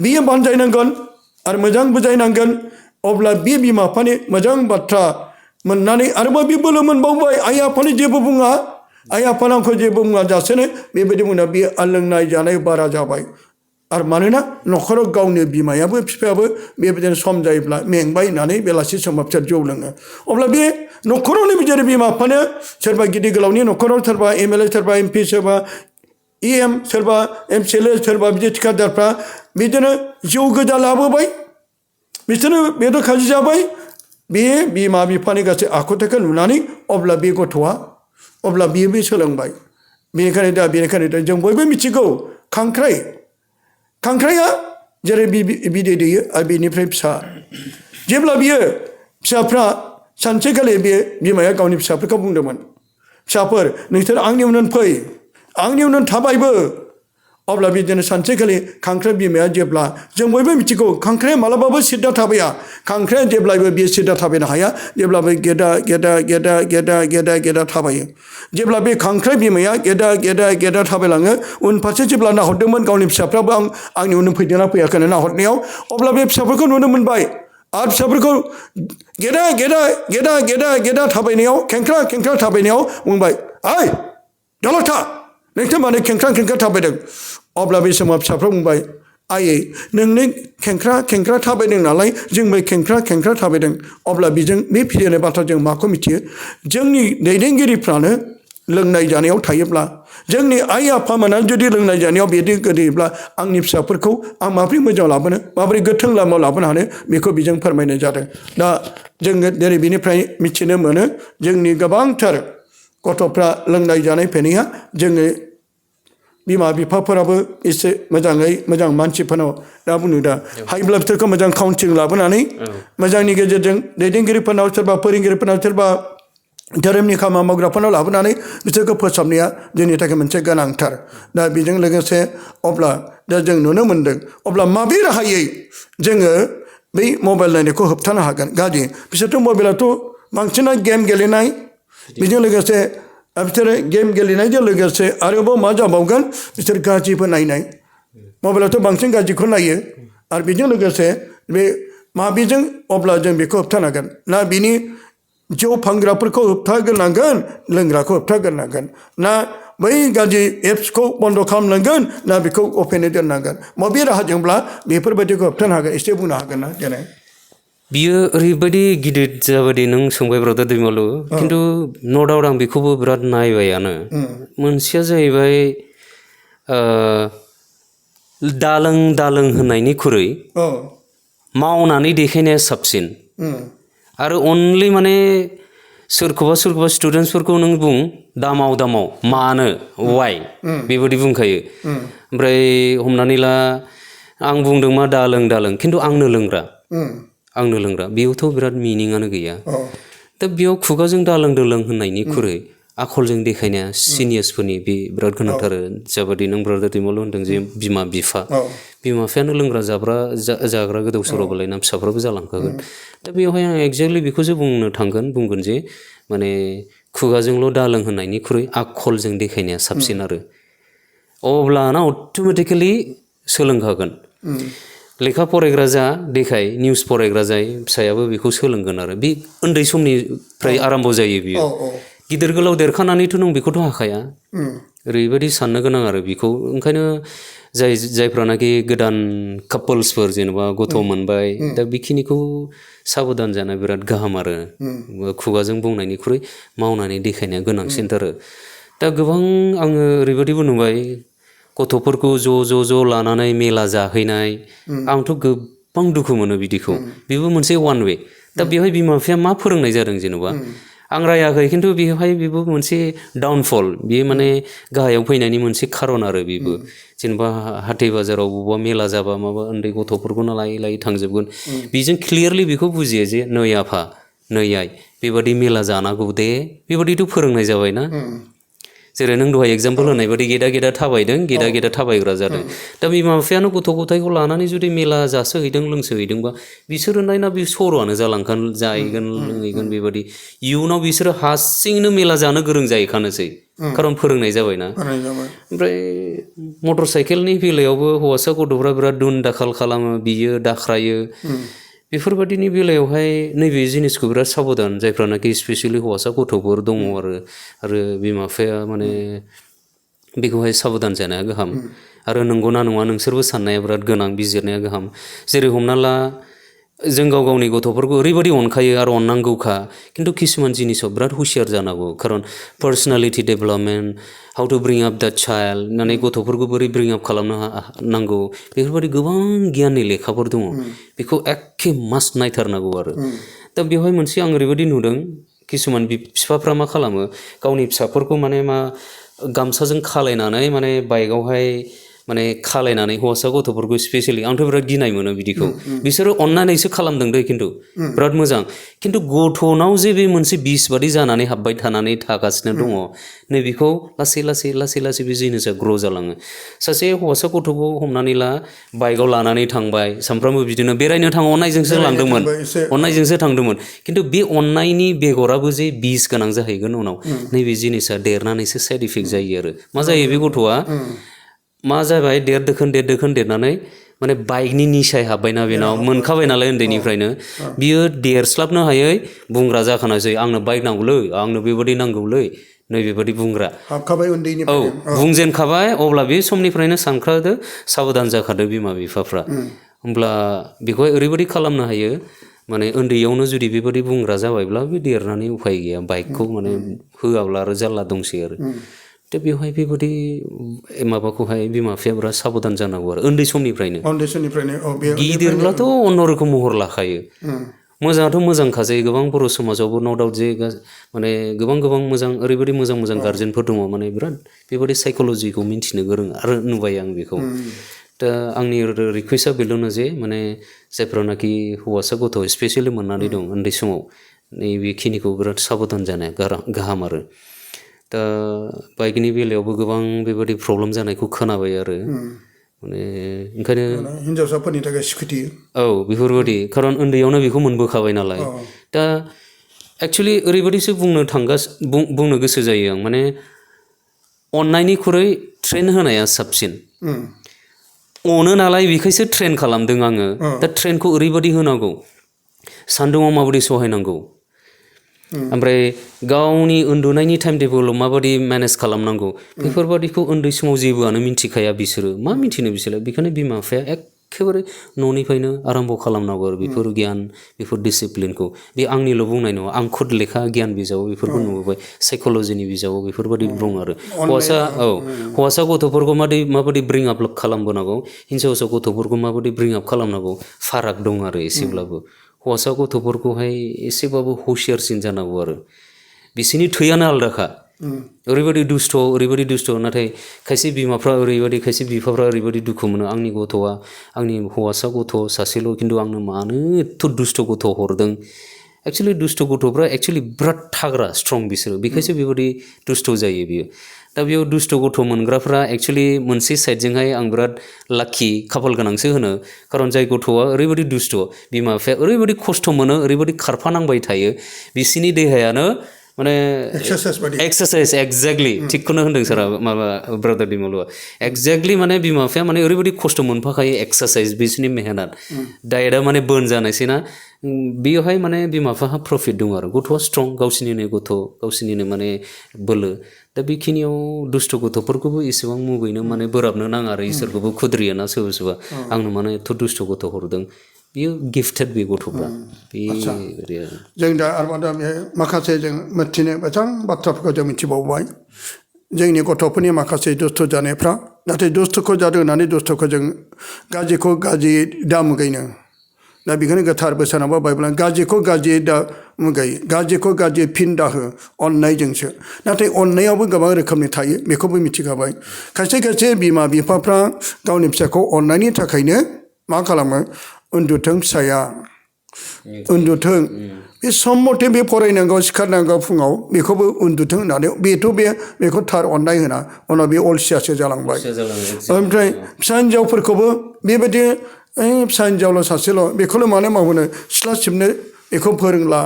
बियो बानजायनांगोन आरो मोजां बुजायनांगोन अब्ला बे बिमा बिफानि मोजां बाथ्रा मोननानै आरोबाव बे बोलो मोनबावबाय आइ आफानि जेबो बुङा आइ आफाना आंखौ जेबो बुङा जासेनो बेबायदि बुंना बे लोंनाय जानाय बारा जाबाय आरो मानोना न'खराव गावनि बिमायाबो बिफायाबो बेबायदिनो सम जायोब्ला मेंबाय होननानै बेलासि समाव बिसोर जौ लोङो अब्ला बे न'खरावनो बिदिनो बिमा बिफानो सोरबा गिदिर गोलावनि न'खराव सोरबा एमएलए सोरबा एमपि सोरबा EM सोरबा MCLA सोरबा बिदि थिखादारफ्रा बिदिनो जौ गोजा लाबोबाय बिसोरो बेदर खाजि जाबाय बे बिमा बिफानि गासै आखुथायखौ नुनानै अब्ला बे गथ'आ अब्ला बियो सोलोंबाय बेनिखायनो जों बयबो मिथिगौ खांख्राइया जेरै बिदै दैयो आरो बेनिफ्राय फिसा जेब्ला बियो फिसाफ्रा सानसेखालि बे बिमाया गावनि फिसाफोरखौ बुंदोंमोन फिसाफोर नोंसोर आंनि उनाव फै आंनि उनाव थाबायबो अब्ला बिदिनो सानसेखालि खांख्राइ बिमाया जेब्ला जों बयबो मिथिगौ खांख्राइया मालाबाबो सिद्दा थाबाया खांख्राइया जेब्लाबो बियो सिद्दा थाबायनो हाया जेब्लाबो गेदा थाबायो जेब्ला बे खांख्राइ बिमाया गेदा थाबायलाङो उनफारसे जेब्ला नाहरदोंमोन गावनि फिसाफ्राबो आंनि उनाव फैदोंना फैयाखै नाहरनायाव अब्ला बे फिसाफोरखौ नुनो मोनबाय आरो फिसाफोरखौ गेदा थाबायनायाव खेंख्रा थाबायनायाव बुंबाय ओइ दलद था नोंथां मानो खेंख्रा थाबायदों अब्ला बे समाव फिसाफ्रा बुंबाय आयै नोंनो खेंख्रा थाबायदों नालाय जोंबो खेंख्रा थाबायदों अब्ला बेजों बे फिलिनाय बाथ्रा जों माखौ मिथियो जोंनि दैदेनगिरिफ्रानो लोंनाय जानायाव थायोब्ला जोंनि आइ आफामोना जुदि लोंनाय जानायाव बिदि गोदोयोब्ला आंनि फिसाफोरखौ आं माबोरै मोजां लाबोनो माबोरै गोथों लामायाव लाबोनो हानो बेखौ बेजों फोरमायनाय जादों दा जोङो दिनै बेनिफ्राय मिथिनो मोनो जोंनि गोबांथार गथ'फ्रा लोंनाय जानाय फैनाया जोङो बिमा बिफाफोराबो एसे मोजां मानसिफोरनाव दा बुंनो हाइ ब्लाडफोरखौ मोजां काउन्सिलिं लाबोनानै मोजांनि गेजेरजों दैदेनगिरिफोरनाव सोरबा फोरोंगिरिफोरनाव सोरबा धोरोमनि खामानि मावग्राफोरनाव लाबोनानै बिसोरखौ फोसाबनाया जोंनि थाखाय मोनसे गोनांथार दा बेजों लोगोसे अब्ला दा जों नुनो मोनदों अब्ला माबे राहायै जोङो बै मबाइल नायनायखौ होबथानो हागोन गाज्रि बिसोरथ' मबाइलाथ' बांसिना गेम गेलेनाय बेजों लोगोसे बिसोरो गेम गेलेनायजों लोगोसे आरोबाव मा जाबावगोन बिसोर गाज्रिबो नायनाय मबाइलाथ' बांसिन गाज्रिखौ नायो आरो बेजों लोगोसे बे माबेजों अब्ला जों बेखौ होबथानांगोन ना बिनि जौ फानग्राफोरखौ होबथाग्रोनांगोन लोंग्राखौ होबथाग्रोनांगोन ना बै गाज्रि एप्सखौ बन्द' खालामनांगोन ना बेखौ अपेनै दोननांगोन बबे राहाजोंब्ला बेफोरबायदिखौ होबथानो हागोन एसे बुंनो हागोन ना जेने बियो ओरैबायदि गिदिर जाबायदि नों सोंबाय ब्रादार दैमालु खिन्थु न' डाउट आं बेखौबो बिराद नायबायानो मोनसेया जाहैबाय दालों होननायनिख्रुइ मावनानै देखायनाया साबसिन आरो अनलि माने सोरखौबा स्टुडेन्टसफोरखौ नों बुं दामाव मानो वाइ बेबायदि बुंखायो ओमफ्राय हमनानै ला आं बुंदों मा दालों खिन्थु आंनो लोंग्रा बेयावथ' बिराद मिनिङानो गैया दा बेयाव खुगाजों दालों होननायनिख्रुइ आखलजों देखायनाया सिनियर्सफोरनि बे बिराद गोनांथार जाबादि नों ब्रादार दैमालु होनदों जे बिमा बिफायानो लोंग्रा जाग्रा गोदाव सोरावबालाय ना फिसाफ्राबो जालांखागोन दा बेवहाय आं एक्जेक्टलि बेखौसो बुंगोन जे माने खुगाजोंल' दालों होननायनिख्रुइ आखलजों देखायनाया साबसिन आरो अब्लाना अट'मेटिकेलि सोलोंखागोन लेखा फरायग्रा जा देखाय निउस फरायग्रा जाय फिसायाबो बेखौ सोलोंगोन आरो बे उन्दै समनिफ्राय आराम्भ जायो बियो गिदिर गोलाव देरखानानैथ' नों बेखौथ' हाखाया ओरैबायदि साननो गोनां आरो बेखौ ओंखायनो जायफ्रानाखि गोदान कापोल्सफोर जेनेबा गथ' मोनबाय दा बेखिनिखौ साबधान जानाया बिराद गाहाम आरो खुगाजों बुंनायनिख्रुइ मावनानै देखायनाया गोनांसिनथार दा गोबां आङो ओरैबायदिबो नुबाय गथ'फोरखौ ज' लानानै मेला जाहैनाय आंथ' गोबां दुखु मोनो बिदिखौ बेबो मोनसे वान वे दा बेवहाय बिमा बिफाया मा फोरोंनाय जादों जेनेबा आं रायाखै खिन्थु बेवहाय बेबो मोनसे डाउनफल बेयो माने गाहायाव फैनायनि मोनसे खारन आरो बेबो जेनेबा हाथाय बाजाराव बबेबा मेला जाबा माबा उन्दै गथ'फोरखौनो लायै लायै थांजोबगोन बेजों क्लियारलि बेखौ बुजियो जे नै आफा नै आइ बेबादि मेला जानांगौ दे बेबादिथ' फोरोंनाय जाबायना जेरै नों दहाय एग्जाम्पल होनाय बादि गेदा गेदा थाबायदों गेदा गेदा थाबायग्रा जादों दा बिमा बिफायानो गथ' गथायखौ लानानै जुदि मेला जासोहैदों लोंसोहैदोंबा बिसोरो नायना बे सर'आनो जालांगोन जाहैगोन लोंहैगोन बेबादि इयुनाव बिसोरो हारसिंनो मेला जानो गोरों जाहैखानोसै खारन फोरोंनाय जाबायना ओमफ्राय मटर साइकेलनि बेलायावबो हौवासा गथ'फ्रा बिराद दुन दाखाल खालामो बियो दाख्रायो बेफोरबादिनि बेलायावहाय नैबे जिनिसखौ बिराद साबधान जायफ्रानाखि स्पेसियेलि हौवासा गथ'फोर दङ आरो बिमा बिफाया माने बेखौहाय साबधान जानाया गाहाम आरो नंगौना नङा नोंसोरबो साननाया बिराद गोनां बिजिरनाया गाहाम जेरै हमना ला जों गाव गावनि गथ'फोरखौ ओरैबायदि अनखायो आरो अननांगौखा खिन्थु किसुमान जिनिसाव बिराद हुसियार जानांगौ खारन personality development how to bring up that child माने गथ'फोरखौ बोरै ब्रिं आप खालामनो नांगौ बेफोरबायदि गोबां गियाननि लेखाफोर दङ बेखौ एखे मास्ट नायथारनांगौ आरो दा बेवहाय मोनसे आं ओरैबायदि नुदों किसुमान बिफाफ्रा मा खालामो गावनि फिसाफोरखौ माने मा गामसाजों खालायनानै माने बाइकआवहाय माने खालायनानै हौवासा गथ'फोरखौ स्पेसियेलि आंथ' बिराद गिनाय मोनो बिदिखौ बिसोरो अननानैसो खालामदों दै खिन्थु बिराद मोजां खिन्थु गथ'नाव जे बे मोनसे बिस बादि जानानै हाबबाय थानानै थागासिनो दङ नैबेखौ लासै लासै लासै लासै बे जिनिसा ग्र' जालाङो सासे हौवासा गथ'खौ हमनानै ला बाइकआव लानानै थांबाय सानफ्रामबो बिदिनो बेरायनो थाङो अननायजोंसो लांदोंमोन अननायजोंसो थांदोंमोन खिन्थु बे अननायनि बेगराबो जे बिस गोनां जाहैगोन उनाव नैबे जिनिसा देरनानैसो साइड इफेक्ट जायो आरो मा जायो बे गथ'आ मा जाबाय देरदोखोन देरनानै माने बाइकनि निसाय हाबबायना बेनाव मोनखाबाय नालाय उन्दैनिफ्रायनो बियो देरस्लाबनो हायै बुंग्रा जाखानायसै आंनो बाइक नांगौलै आंनो बेबादि नांगौलै नैबेबादि बुंग्रा हाबखाबाय उन्दैनिफ्राय बुंजेनखाबाय अब्ला बे समनिफ्रायनो सानखादो साबधान जाखादो बिमा बिफाफ्रा होमब्ला बेखौहाय ओरैबायदि खालामनो हायो माने उन्दैयावनो जुदि बेबादि बुंग्रा जाबायब्ला बे देरनानै उफाय गैया बाइकखौ माने होआब्ला आरो जारला दंसै आरो दा बेवहाय बेबादि माबाखौहाय बिमा बिफाया बिराद साबधान जानांगौ आरो उन्दै समनिफ्रायनो गिदिरब्लाथ' अन्यरकम महर लाखायो मोजाङाथ' मोजांखासै गोबां बर' समाजावबो न' डाउट जे माने गोबां मोजां ओरैबायदि मोजां गार्जेनफोर दङ माने बिराद बेबादि साइक'लजिखौ मिन्थिनो गोरों आरो नुबाय आं बेखौ दा आंनि रिकुवेस्टआ बेल'नो जे माने जायफ्रानाखि हौवासा गथ' स्पेसियेलि मोननानै दं उन्दै समाव नैबेखिनिखौ बिराद साबधान जानाया गाहाम आरो दा बाइकनि बेलायावबो गोबां बेबादि प्रब्लेम जानायखौ खोनाबाय आरो माने ओंखायनो हिन्जावसाफोरनि थाखाय स्कुटि औ बेफोरबायदि खारन उन्दैयावनो बेखौ मोनबोखाबाय नालाय दा एक्सुवेलि ओरैबायदिसो बुंनो गोसो जायो आं माने अननायनिख्रुइ ट्रेन होनाया साबसिन अनो नालाय बेखायसो ट्रेन खालामदों आङो दा ट्रेनखौ ओरैबायदि होनांगौ सान्दुङाव माबायदि सहायनांगौ ओमफ्राय गावनि उन्दुनायनि टाइम टेबोलाव माबायदि मेनेज खालामनांगौ बेफोरबादिखौ उन्दै समाव जेबोआनो मिन्थिखाया बिसोरो मा मिन्थिनो बिसोरो बेखायनो बिमा बिफाया एखेबारे न'निफ्रायनो आराम्भ' खालामनांगौ आरो बेफोर गियान बेफोर डिसिप्लिनखौ बे आंनिल' बुंनाय नङा आं खुद लेखा गियान बिजाबाव बेफोरखौ नुबोबाय साइक'लजिनि बिजाबाव बेफोरबादि दं आरो हौवासा गथ'फोरखौ माबायदि ब्रिं आप खालामबोनांगौ हिन्जावसा गथ'फोरखौ माबायदि ब्रिं आप खालामनांगौ फाराग दं आरो एसेब्लाबो हौवासा गथ'फोरखौहाय एसेबाबो हुसियारसिन जानांगौ आरो बिसोरनि थैयानो आलादाखा ओरैबायदि दुस्थ' नाथाय खायसे बिमाफ्रा ओरैबायदि खायसे बिफाफ्रा ओरैबायदि दुखु मोनो आंनि गथ'आ आंनि हौवासा गथ' सासेल' खिन्थु आंनो मानो एथ' दुस्थ' गथ' हरदों एक्सुवेलि दुस्थ' गथ'फ्रा एक्सुवेलि बिराद थाग्रा स्ट्रं बिसोरो बेखायसो बेबायदि दुस्थ' जायो बियो दा बेयाव दुस्थ' गथ' मोनग्राफ्रा एक्सुवेलि मोनसे साइडजोंहाय आं बिराद लाखि खाफाल गोनांसो होनो खारन जाय गथ'आ ओरैबायदि दुस्थ' बिमा बिफाया ओरैबायदि खस्थ' मोनो ओरैबायदि खारफानांबाय थायो बिसिनि देहायानो माने एक्सारसाइज एक्जेक्टलि थिगखौनो होनदों सारा माबा ब्रादार दिमलुआ एक्जेक्टलि माने बिमा बिफाया माने ओरैबायदि खस्थ' मोनफाखायो एक्सारसाइज बिसोरनि मेहनत डायेटआ माने बोन जानायसै ना बेयावहाय माने बिमा बिफाहा प्रफिट दं आरो गथ'आ स्ट्रं गावसिनिनो गथ' गावसिनिनो माने बोलो दा बेखिनियाव दुस्थ' गथ'फोरखौबो एसेबां मुगैनो माने बोराबनो नाङा आरो इसोरखौबो खुद्रियो ना सोरबा आंनो माने एथ' दुस्थ' गथ' हरदों बियो गिफ्टेड बे गथ'फ्रा जों दा आरोबाव दा बे माखासे जों मिथिनो मोजां बाथ्राफोरखौ जों मिथिबावबाय जोंनि गथ'फोरनि माखासे दुस्थ' जानायफ्रा नाथाय दुस्थ'खौ जादों होननानै दुस्थ'खौ जों गाज्रि दा मुगैनो दा बेखायनो गोथार बोसोनावबो बाइबेला गाज्रिखौ गाज्रि दा मुगायो गाज्रिखौ गाज्रि फिन दाहो अननायजोंसो नाथाय अननायावबो गोबां रोखोमनि थायो बेखौबो मिथिखाबाय खायसे खायसे बिमा बिफाफ्रा गावनि फिसाखौ अननायनि थाखायनो मा खालामो उन्दुथों फिसाया उन्दुथों बे सम मथे बे फरायनांगौ सिखारनांगौ फुङाव बेखौबो उन्दुथों होननानै बेखौ थार अननाय होना उनाव बे अलसियासो जालांबाय ओमफ्राय फिसा हिन्जावफोरखौबो बेबायदि फिसा हिन्जावल' सासेल' बेखौल' मानो मावहोनो सिथ्ला सिबनो बेखौ फोरोंला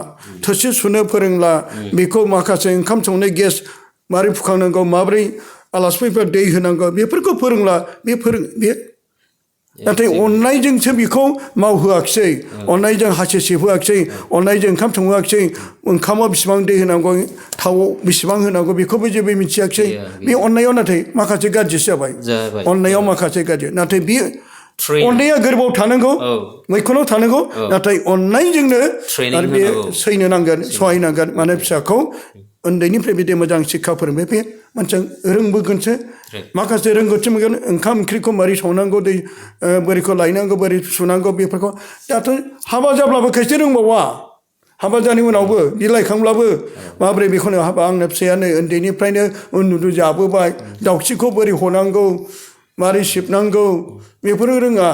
थोरसि सुनो फोरोंला बेखौ माखासे ओंखाम संनो गेस माबोरै फुखांनांगौ माबोरै आलासिफोर दै होनांगौ बेफोरखौ फोरोंला बे नाथाय अननायजोंसो बेखौ मावहोआखिसै अननायजों हासि सिबहोआखिसै अननायजों ओंखाम संहोआखिसै ओंखामाव बेसेबां दै होनांगौ थावआव बेसेबां होनांगौ बेखौबो जेबो मिथियाखिसै बे अननायाव नाथाय माखासे गाज्रिसो जाबाय अननायाव माखासे गाज्रि नाथाय बे अननाया गोरबोआव थानांगौ मैखुनाव थानांगौ नाथाय अननायजोंनो आरो बे सैनो नांगोन सहायनांगोन माने फिसाखौ उन्दैनिफ्राय बिदि मोजां शिक्षा फोरोंबाय बे मानसिया रोंबोगोनसो माखासे रोंगौथि मोनगोन ओंखाम ओंख्रिखौ बोरै संनांगौ दै बोरैखौ लायनांगौ बोरै सुनांगौ बेफोरखौ दाथ' हाबा जाब्लाबो खायसे रोंबावा हाबा जानाय उनावबो बिलाइखांब्लाबो माबोरै बेखौनो हाबा आंनो फिसायानो उन्दैनिफ्रायनो उन्दुदु जाबोबाय दाउखिखौ बोरै हनांगौ मारै सिबनांगौ बेफोरो रोङा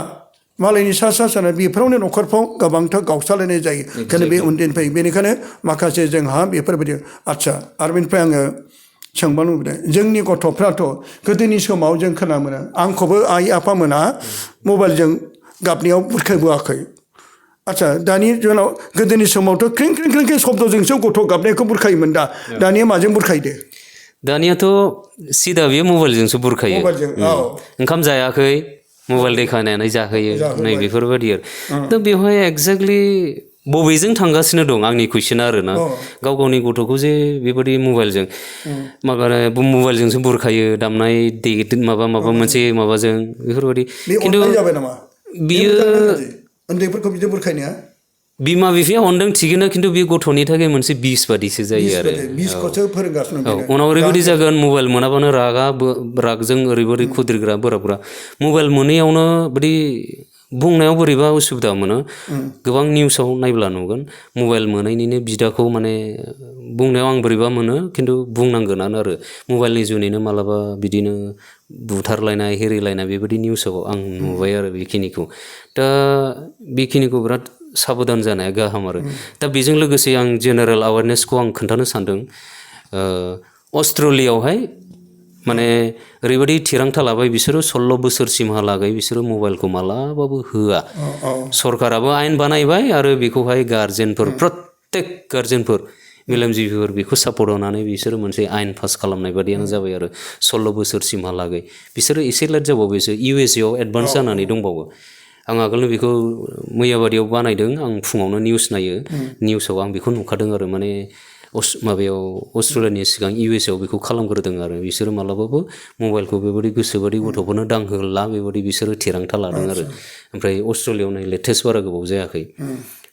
मालायनि सा जानाय बेफोरावनो न'खरफ्राव गोबांथार गावस्रालायनाय जायो ओंखायनो बे उन्दैनिफ्राय बेनिखायनो माखासे जोंहा बेफोरबायदि आदसा आरो बेनिफ्राय आङो सोंबावनो लुबैदों जोंनि गथ'फ्राथ' गोदोनि समाव जों खोनानो मोनो आंखौबो आइ आफामोना मबाइलजों गाबनायाव बुरखायबोआखै आदसा दानि जुनाव गोदोनि समावथ' ख्रिं ख्रिं ख्रिं ख्रिं शब्दजोंसो गथ' गाबनायखौ बुरखायोमोन दानिया माजों बुरखायदो दानियाथ' सिदा बेयो मबाइलजोंसो बुरखायो ओंखाम जायाखै मबाइल देखायनानै जाहोयो नै बेफोरबायदि आरो दा बेवहाय एक्जेक्टलि बबेजों थांगासिनो दं आंनि कुइसना आरोना गाव गावनि गथ'खौ जे बेबायदि मबाइलजों मबाइलजोंसो बुरखायो दामनाय माबा मोनसे माबाजों बेफोरबायदि खिन्थु बियो उन्दैफोरखौ बिदि बुरखायनाया बिमा बिफाया अनदों थिगैनो खिन्थु बे गथ'नि थाखाय मोनसे बिस बादिसो जायो आरो उनाव ओरैबायदि जागोन मबाइल मोनाबानो रागजों ओरैबायदि खुद्रिग्रा बोराबग्रा मबाइल मोनैयावनो बिदि बुंनायाव बोरैबा उसुबिदा मोनो गोबां निउसाव नायब्ला नुगोन मबाइल मोनैनिनो बिदाखौ माने बुंनायाव आं बोरैबा मोनो खिन्थु बुंनांगोनानो आरो मबाइलनि जुनैनो मालाबा बिदिनो बुथारलायनाय हेरिलायनाय बेबायदि निउसाव आं नुबाय आरो बेखिनिखौ दा बेखिनिखौ बिराद साबधान जानाया गाहाम आरो दा बेजों लोगोसे आं जेनेरेल एवारनेसखौ आं खोन्थानो सानदों अस्ट्रेलियावहाय माने ओरैबायदि थिरांथा लाबाय बिसोरो 16 बोसोरसिमहालागै बिसोरो मबाइलखौ मालाबाबो होआ सरकाराबो आयेन बानायबाय आरो बेखौहाय गार्जेनफोर प्रत्येक गार्जेनफोर मेलेमजिबिफोर बेखौ सापर्ट होनानै बिसोरो मोनसे आयेन पास खालामनाय बादियानो जाबाय आरो 16 बोसोरसिमहालागै बिसोरो एसे लेट जाबावबायसो USA आव एडभान्स जानानै दंबावो आं आगोलनो बेखौ मैयाबादियाव बानायदों आं फुङावनो निउस नायो निउसाव आं बेखौ नुखादों आरो माने माबायाव अस्ट्रेलियानि सिगां USA आव बेखौ खालामग्रोदों आरो बिसोरो मालाबाबो मबाइलखौ बेबायदि गोसोबादि गथ'फोरनो दांहोला बेबायदि बिसोरो थिरांथा लादों आरो ओमफ्राय अस्ट्रेलियाव नै लेटेस्ट बारा गोबाव जायाखै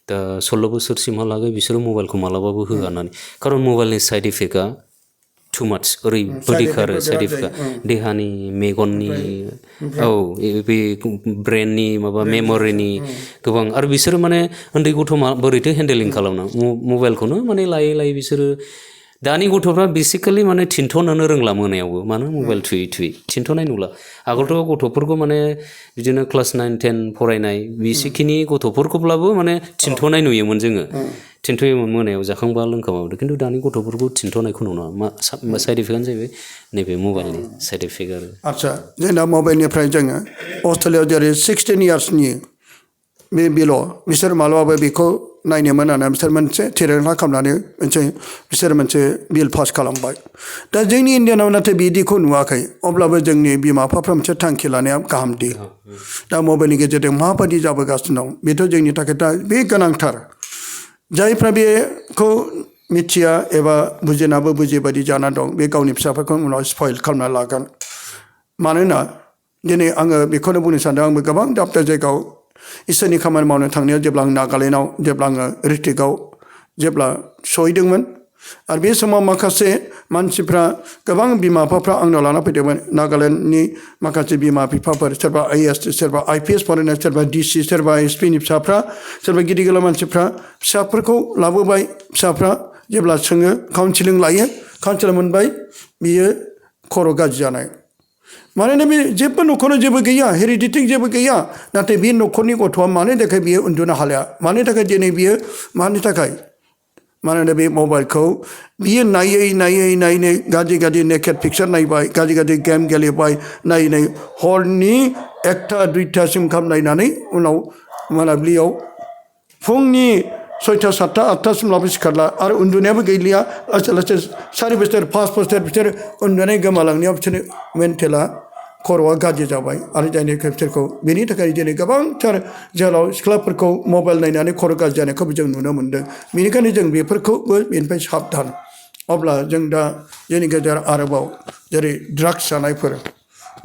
दा 16 बोसोरसिमहालागै बिसोरो मबाइलखौ मालाबाबो होआ होननानै खारन मबाइलनि साइड इफेक्टआ टु माच ओरैबायदि खारो साइड इफेक्टआ देहानि मेगननि बे ब्रेननि माबा मेमरिनि गोबां आरो बिसोरो माने उन्दै गथ' बोरैथो हेन्डेलिं खालामनो मबाइलखौनो माने लायै लायै बिसोरो दानि गथ'फ्रा बेसिकेलि माने थिनथ'नोनो रोंला मोनायावबो मानो मबाइल थुयै थिनथ'नाय नुला आगोलथ' गथ'फोरखौ माने बिदिनो क्लास 9, 10 फरायनाय बिसेखिनि गथ'फोरखौब्लाबो माने थिनथ'नाय नुयोमोन जोङो थिनथ'योमोन मोनायाव जाखांबा लोंखांबा खिन्थु दानि गथ'फोरखौ थिनथ'नायखौ नुवा मा साइड इफेक्टआनो जाहैबाय नैबे मबाइलनि साइड इफेक्ट आरो आदसा जोंना मबाइलनिफ्राय जोङो अस्ट्रेलियाव जेरै 16 इयार्सनि बे बिल' बिसोर मालाबाबो बेखौ नायनो मोनाना बिसोर मोनसे थिरांथा खालामनानै बिसोर मोनसे बिल पास खालामबाय दा जोंनि इण्डियानाव नाथाय बिदिखौ नुवाखै अब्लाबो जोंनि बिमा बिफाफ्रा मोनसे थांखि लानाया गाहामदि दा मबाइलनि गेजेरजों माबायदि जाबोगासिनो दं बेथ' जोंनि थाखाय दा बे गोनांथार जायफ्रा बेखौ मिथिया एबा बुजिनाबो बुजिबायदि जाना दं बे गावनि फिसाफोरखौ उनाव स्पइल खालामना लागोन मानोना दिनै आङो बेखौनो बुंनो सानदों आंबो गोबां दाब दाब जायगायाव इसोरनि खामानि मावनो थांनायाव जेब्ला आं नागालेण्डआव जेब्ला आङो रिट्रिकआव जेब्ला सहैदोंमोन आरो बे समाव माखासे मानसिफ्रा गोबां बिमा बिफाफ्रा आंनाव लाना फैदोंमोन नागालेण्डनि माखासे बिमा बिफाफोर सोरबा IAS सोरबा IPS फरायनाय सोरबा DC सोरबा SPनि फिसाफ्रा सोरबा गिदिर गोलाव मानसिफ्रा फिसाफोरखौ लाबोबाय फिसाफ्रा जेब्ला सोङो काउन्सिलिं लायो काउन्सिलिं मोनबाय बियो खर' गाज्रि जानाय मानोना बे जेबो न'खराव जेबो गैया हेरिडिटिक जेबो गैया नाथाय बे न'खरनि गथ'आ मानि थाखाय बियो उन्दुनो हालिया मानि थाखाय दिनै बियो मानि थाखाय मानोना बे मबाइलखौ बियो नायै गाज्रि नेकेड पिक्सार नायबाय गाज्रि गेम गेलेबाय नायै हरनि 1टा 2टासिम खाम नायनानै उनाव मोनाबिलियाव फुंनि 6टा 7टा 8टासिम लाबो सिखारला आरो उन्दुनायाबो गैलिया लासै लासै 4 बोसोर 5 बोसोर बिसोर उन्दुनाय गोमालांनायाव बिसोरनि मेन्टेला खर'आ गाज्रि जाबाय आरो जायनि बिसोरखौ बेनि थाखाय दिनै गोबांथार जोहोलाव सिख्लाफोरखौ मबाइल नायनानै खर' गाज्रि जानायखौबो जों नुनो मोन्दों बेनिखायनो जों बेफोरखौबो बेनिफ्राय साबधान अब्ला जों दा जोंनि गेजेराव आरोबाव जेरै ड्राग्स जानायफोर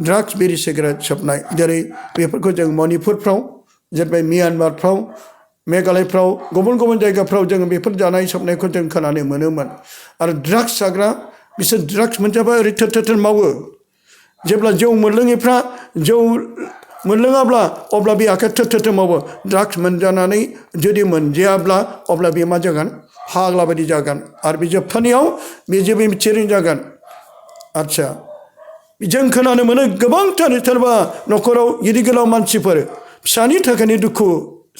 ड्राग्स बिरि सिगारेट सोबनाय जेरै बेफोरखौ जों मणिपुरफ्राव जेरै म्यानमारफ्राव मेघालयफ्राव गुबुन जायगाफ्राव जों बेफोर जानाय सोबनायखौ जों खोनानो मोनोमोन आरो ड्राग्स जाग्रा बिसोर ड्राग्स मोनजाबा ओरै थोर मावो जेब्ला जौ मोनलोङैफ्रा जौ मोनलोङाब्ला अब्ला बे आखाइ थोर मावो ड्राग्स मोनजानानै जुदि मोनजायाब्ला अब्ला बे मा जागोन फाग्ला बायदि जागोन आरो बे जोबथानायाव बे जेबो मिथिरों जागोन आदसा जों खोनानो मोनो गोबांथार सोरबा न'खराव गिदिर गोलाव मानसिफोर फिसानि थाखायनो दुखु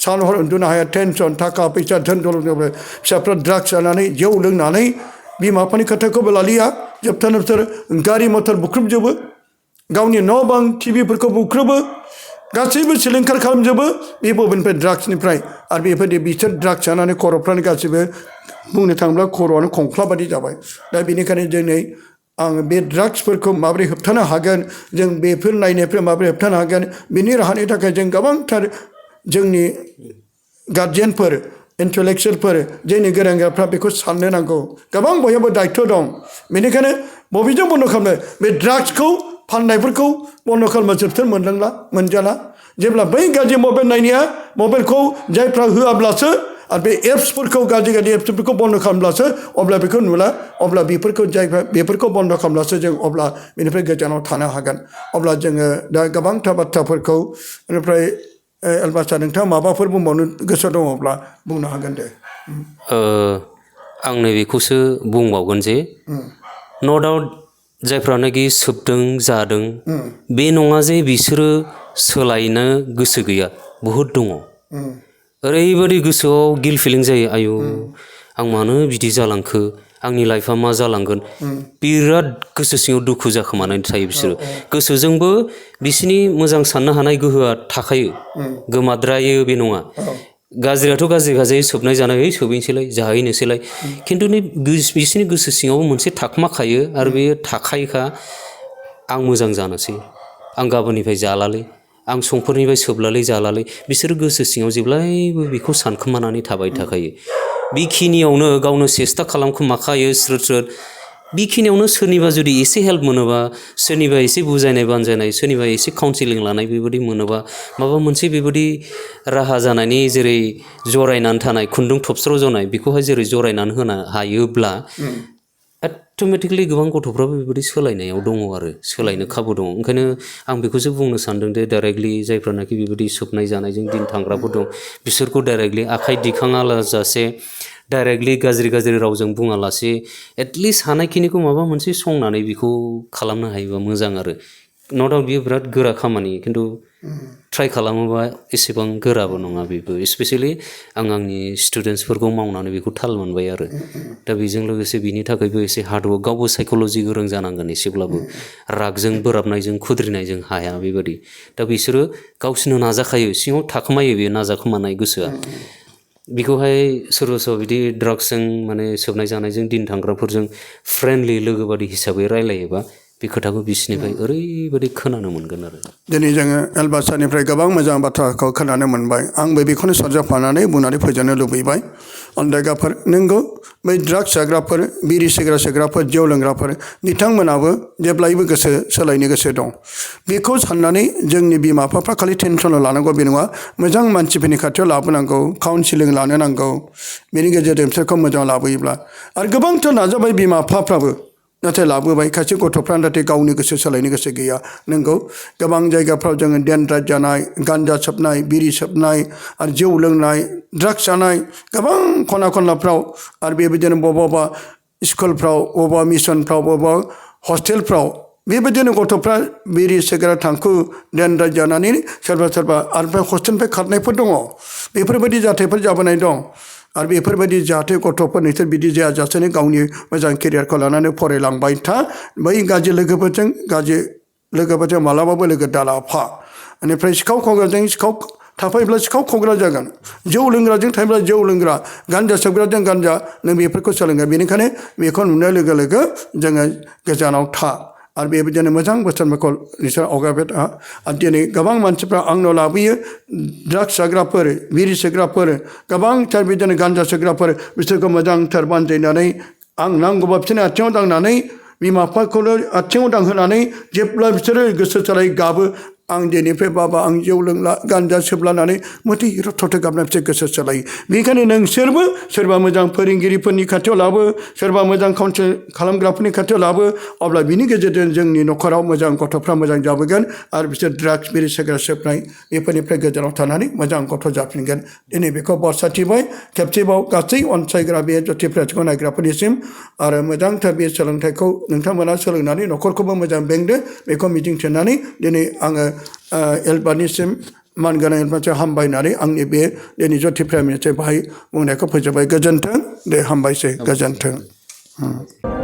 सान हर उन्दुनो हाया टेनसन थाखा फैसा धोन दौलत फिसाफ्रा ड्राग्स जानानै जौ लोंनानै बिमा बिफानि खोथाखौबो लालिया जोबथानो बिसोर गारि मटर बुख्रुबजोबो गावनि न' बां टिभिफोरखौ बुख्रुबो गासैबो सिलिंखार खालामजोबो बे बबेनिफ्राय ड्राग्सनिफ्राय आरो बेबायदि बिसोर ड्राग्स जानानै खर'फ्रानो गासैबो बुंनो थाङोब्ला खर'आनो खंख्ला बायदि जाबाय दा बेनिखायनो दिनै आं बे ड्राग्सफोरखौ माबोरै होबथानो हागोन जों बेफोर नायनायफ्राय माबोरै होबथानो हागोन बेनि राहानि थाखाय जों गोबांथार जोंनि गार्जियानफोर इन्टेलेक्सुयेलफोर जोंनि गोरों-गोराफ्रा बेखौ साननो नांगौ गोबां बयहाबो दायित्व दं बेनिखायनो बबेजों बन्द' खालामनो बे ड्राग्सखौ फाननायफोरखौ बन्द' खालामनो जोबथार मोनजाला जेब्ला बै गाज्रि मबाइल नायनाया मबाइलखौ जायफ्रा होआब्लासो आरो बे एप्सफोरखौ गाज्रि एप्सफोरखौ बन्द' खालामब्लासो अब्ला बेखौ नुला अब्ला बेफोरखौ बन्द' खालामब्लासो जों अब्ला बेनिफ्राय गोजानाव थानो हागोन अब्ला जोङो दा गोबांथार बाथ्राफोरखौ बेनिफ्राय एलबासा नोंथाङा माबाफोर बुंबावनो गोसो दङब्ला बुंनो हागोन दे आं नैबेखौसो बुंबावगोन जे न' डाउट जायफ्रानाखि सोबदों जादों बे नङा जे बिसोरो सोलायनो गोसो गैया बहुद दङ ओरैबायदि गोसोआव गिल्ट फिलिं जायो आयु आं मानो बिदि जालांखो आंनि लाइफआ मा जालांगोन बिराद गोसो सिङाव दुखु जाखोमानानै थायो बिसोरो गोसोजोंबो बिसोरनि मोजां साननो हानाय गोहोआ थाखायो गोमाद्रायो बे नङा गाज्रियाथ' गाज्रि सोबनाय जानाय सोबहैनोसैलाय जाहैनोसैलाय खिन्थु बिसोरनि गोसो सिङावबो मोनसे थाखोमाखायो आरो बेयो थाखायोखा आं मोजां जानोसै आं गाबोननिफ्राय जालालै आं समफोरनिफ्राय सोबलालै जालालै बिसोरो गोसो सिङाव जेब्लायबो बेखौ सानखोमानानै थाबाय थाखायो बेखिनियावनो गावनो सेस्था खालामखोमाखायो स्रोद बेखिनियावनो सोरनिबा जुदि एसे हेल्प मोनोबा सोरनिबा एसे बुजायनाय बानजायनाय सोरनिबा एसे काउन्सिलिं लानाय बेबायदि मोनोबा माबा मोनसे बेबायदि राहा जानायनि जेरै जरायनानै थानाय खुन्दुं थबस्र' जनाय बेखौहाय जेरै जरायनानै होनो हायोब्ला अट'मेटिकलि गोबां गथ'फ्राबो बेबायदि सोलायनायाव दङ आरो सोलायनो खाबु दङ ओंखायनो आं बेखौसो बुंनो सानदों दे डाइरेक्टलि जायफ्रानाखि बेबायदि सोबनाय जानायजों दिन थांग्राफोर दं बिसोरखौ डाइरेक्टलि आखाइ दिखाङालाजासे डाइरेक्टलि गाज्रि रावजों बुङालासे एटलिस्ट हानायखिनिखौ माबा मोनसे संनानै बेखौ खालामनो हायोबा मोजां आरो न' डाउट बियो बिराद गोरा खामानि खिन्थु ट्राइ खालामोबा एसेबां गोराबो नङा बेबो स्पेसियेलि आं आंनि स्टुडेन्टसफोरखौ मावनानै बेखौ थाल मोनबाय आरो दा बेजों लोगोसे बिनि थाखायबो एसे हार्डवर्क गावबो साइक'लजि गोरों जानांगोन एसेब्लाबो रागजों बोराबनायजों खुद्रिनायजों हाया बेबायदि दा बिसोरो गावसोरनो नाजाखायो सिङाव थाखोमायो बे नाजाखोमानाय गोसोआ बेखौहाय सोरबा बिदि ड्राग्सजों माने सोबनाय जानायजों दिन थांग्राफोरजों फ्रेन्डलि लोगो बादि हिसाबै रायलायोबा बे खोथाखौ बिसोरनिफ्राय ओरैबायदि खोनानो मोनगोन आरो दिनै जोङो एलबासानिफ्राय गोबां मोजां बाथ्राखौ खोनानो मोनबाय आंबो बेखौनो सरजाबफानानै बुंनानै फोजोबनो लुबैबाय अनदायगाफोर नोंगौ बै ड्राग्स जाग्राफोर बिरि सिगारेट सोग्राफोर जौ लोंग्राफोर बिथांमोनाबो जेब्लायबो गोसो सोलायनो गोसो दं बेखौ साननानै जोंनि बिमा बिफाफ्रा खालि टेनसनल' लानांगौ बे नङा मोजां मानसिफोरनि खाथियाव लाबोनांगौ काउन्सिलिं लानो नांगौ बेनि गेजेरजों बिसोरखौ मोजां लाबोयोब्ला आरो गोबांथार नाजाबाय बिमा बिफाफ्राबो नाथाय लाबोबाय खायसे गथ'फ्रा नाथाय गावनि गोसो सोलायनो गोसो गैया नंगौ गोबां जायगाफ्राव जोङो डेनड्राइट जानाय गान्जा सोबनाय बिरि सोबनाय आरो जौ लोंनाय ड्राग्स जानाय गोबां खना खनलाफ्राव आरो बेबायदिनो बबेबा स्कुलफ्राव बबेबा मिसनफ्राव बबेबा हस्टेलफ्राव बेबायदिनो गथ'फ्रा बिरि सिगारेट थांखु डेनड्राइट जानानै सोरबा आरो हस्टेलनिफ्राय खारनायफोर दङ बेफोरबायदि जाथायफोर जाबोनाय दं आरो बेफोरबायदि जाहाथे गथ'फोर नोंसोर बिदि जायाजासेनो गावनि मोजां केरियारखौ लानानै फरायलांबाय था बै गाज्रि लोगोफोरजों मालाबाबो लोगो दालाफा बेनिफ्राय सिखाव खावग्राजों सिखाव थाफायोब्ला सिखाव खावग्रा जागोन जौ लोंग्राजों थायोब्ला जौ लोंग्रा गान्जा सोबग्राजों गान्जा नों बेफोरखौ सोलोङो बेनिखायनो बेखौ नुनाय लोगो लोगो जोङो गोजानाव था आरो बेबायदिनो मोजां बोसोनफोरखौ बिसोर आवगायबाय था आरो दिनै गोबां मानसिफ्रा आंनाव लाबोयो ड्राग्स जाग्राफोर बिरि सोग्राफोर गोबांथार बिदिनो गान्जा सोग्राफोर बिसोरखौ मोजांथार बानजायनानै आं नांगौबा बिसोरनि आथिङाव दांनानै बिमा बिफाखौल' आथिङाव दांहोनानै जेब्ला बिसोरो गोसो सोलाय गाबो आं दिनैनिफ्राय बाबा आं जौ लोंला गान्जा सोबलानानै मथे थथे गाबनाय बिसोर गोसो सोलायो बेनिखायनो नोंसोरबो सोरबा मोजां फोरोंगिरिफोरनि खाथियाव लाबो सोरबा मोजां काउन्सिल खालामग्राफोरनि खाथियाव लाबो अब्ला बिनि गेजेरजों जोंनि न'खराव मोजां गथ'फ्रा मोजां जाबोगोन आरो बिसोर ड्राग्स बिरि सिगारेट सोबनाय बेफोरनिफ्राय गोजानाव थानानै मोजां गथ' जाफिनगोन दिनै बेखौ बरसाथिबाय खेबसेबाव गासै अनसायग्रा बे जथि प्रेसखौ नायग्राफोरनिसिम आरो मोजांथार बे सोलोंथाइखौ नोंथांमोना सोलोंनानै न'खरखौबो मोजां बेंदो बेखौ मिजिंथिनानै दिनै आङो एलबार्टनिसिम मानगोनां एलबार्टजों हामबायनानै आंनि बे दिनै जथि प्राइम मिनिस्टार बाहाय बुंनायखौ फोजोबबाय गोजोन्थों दे हामबायसै गोजोन्थों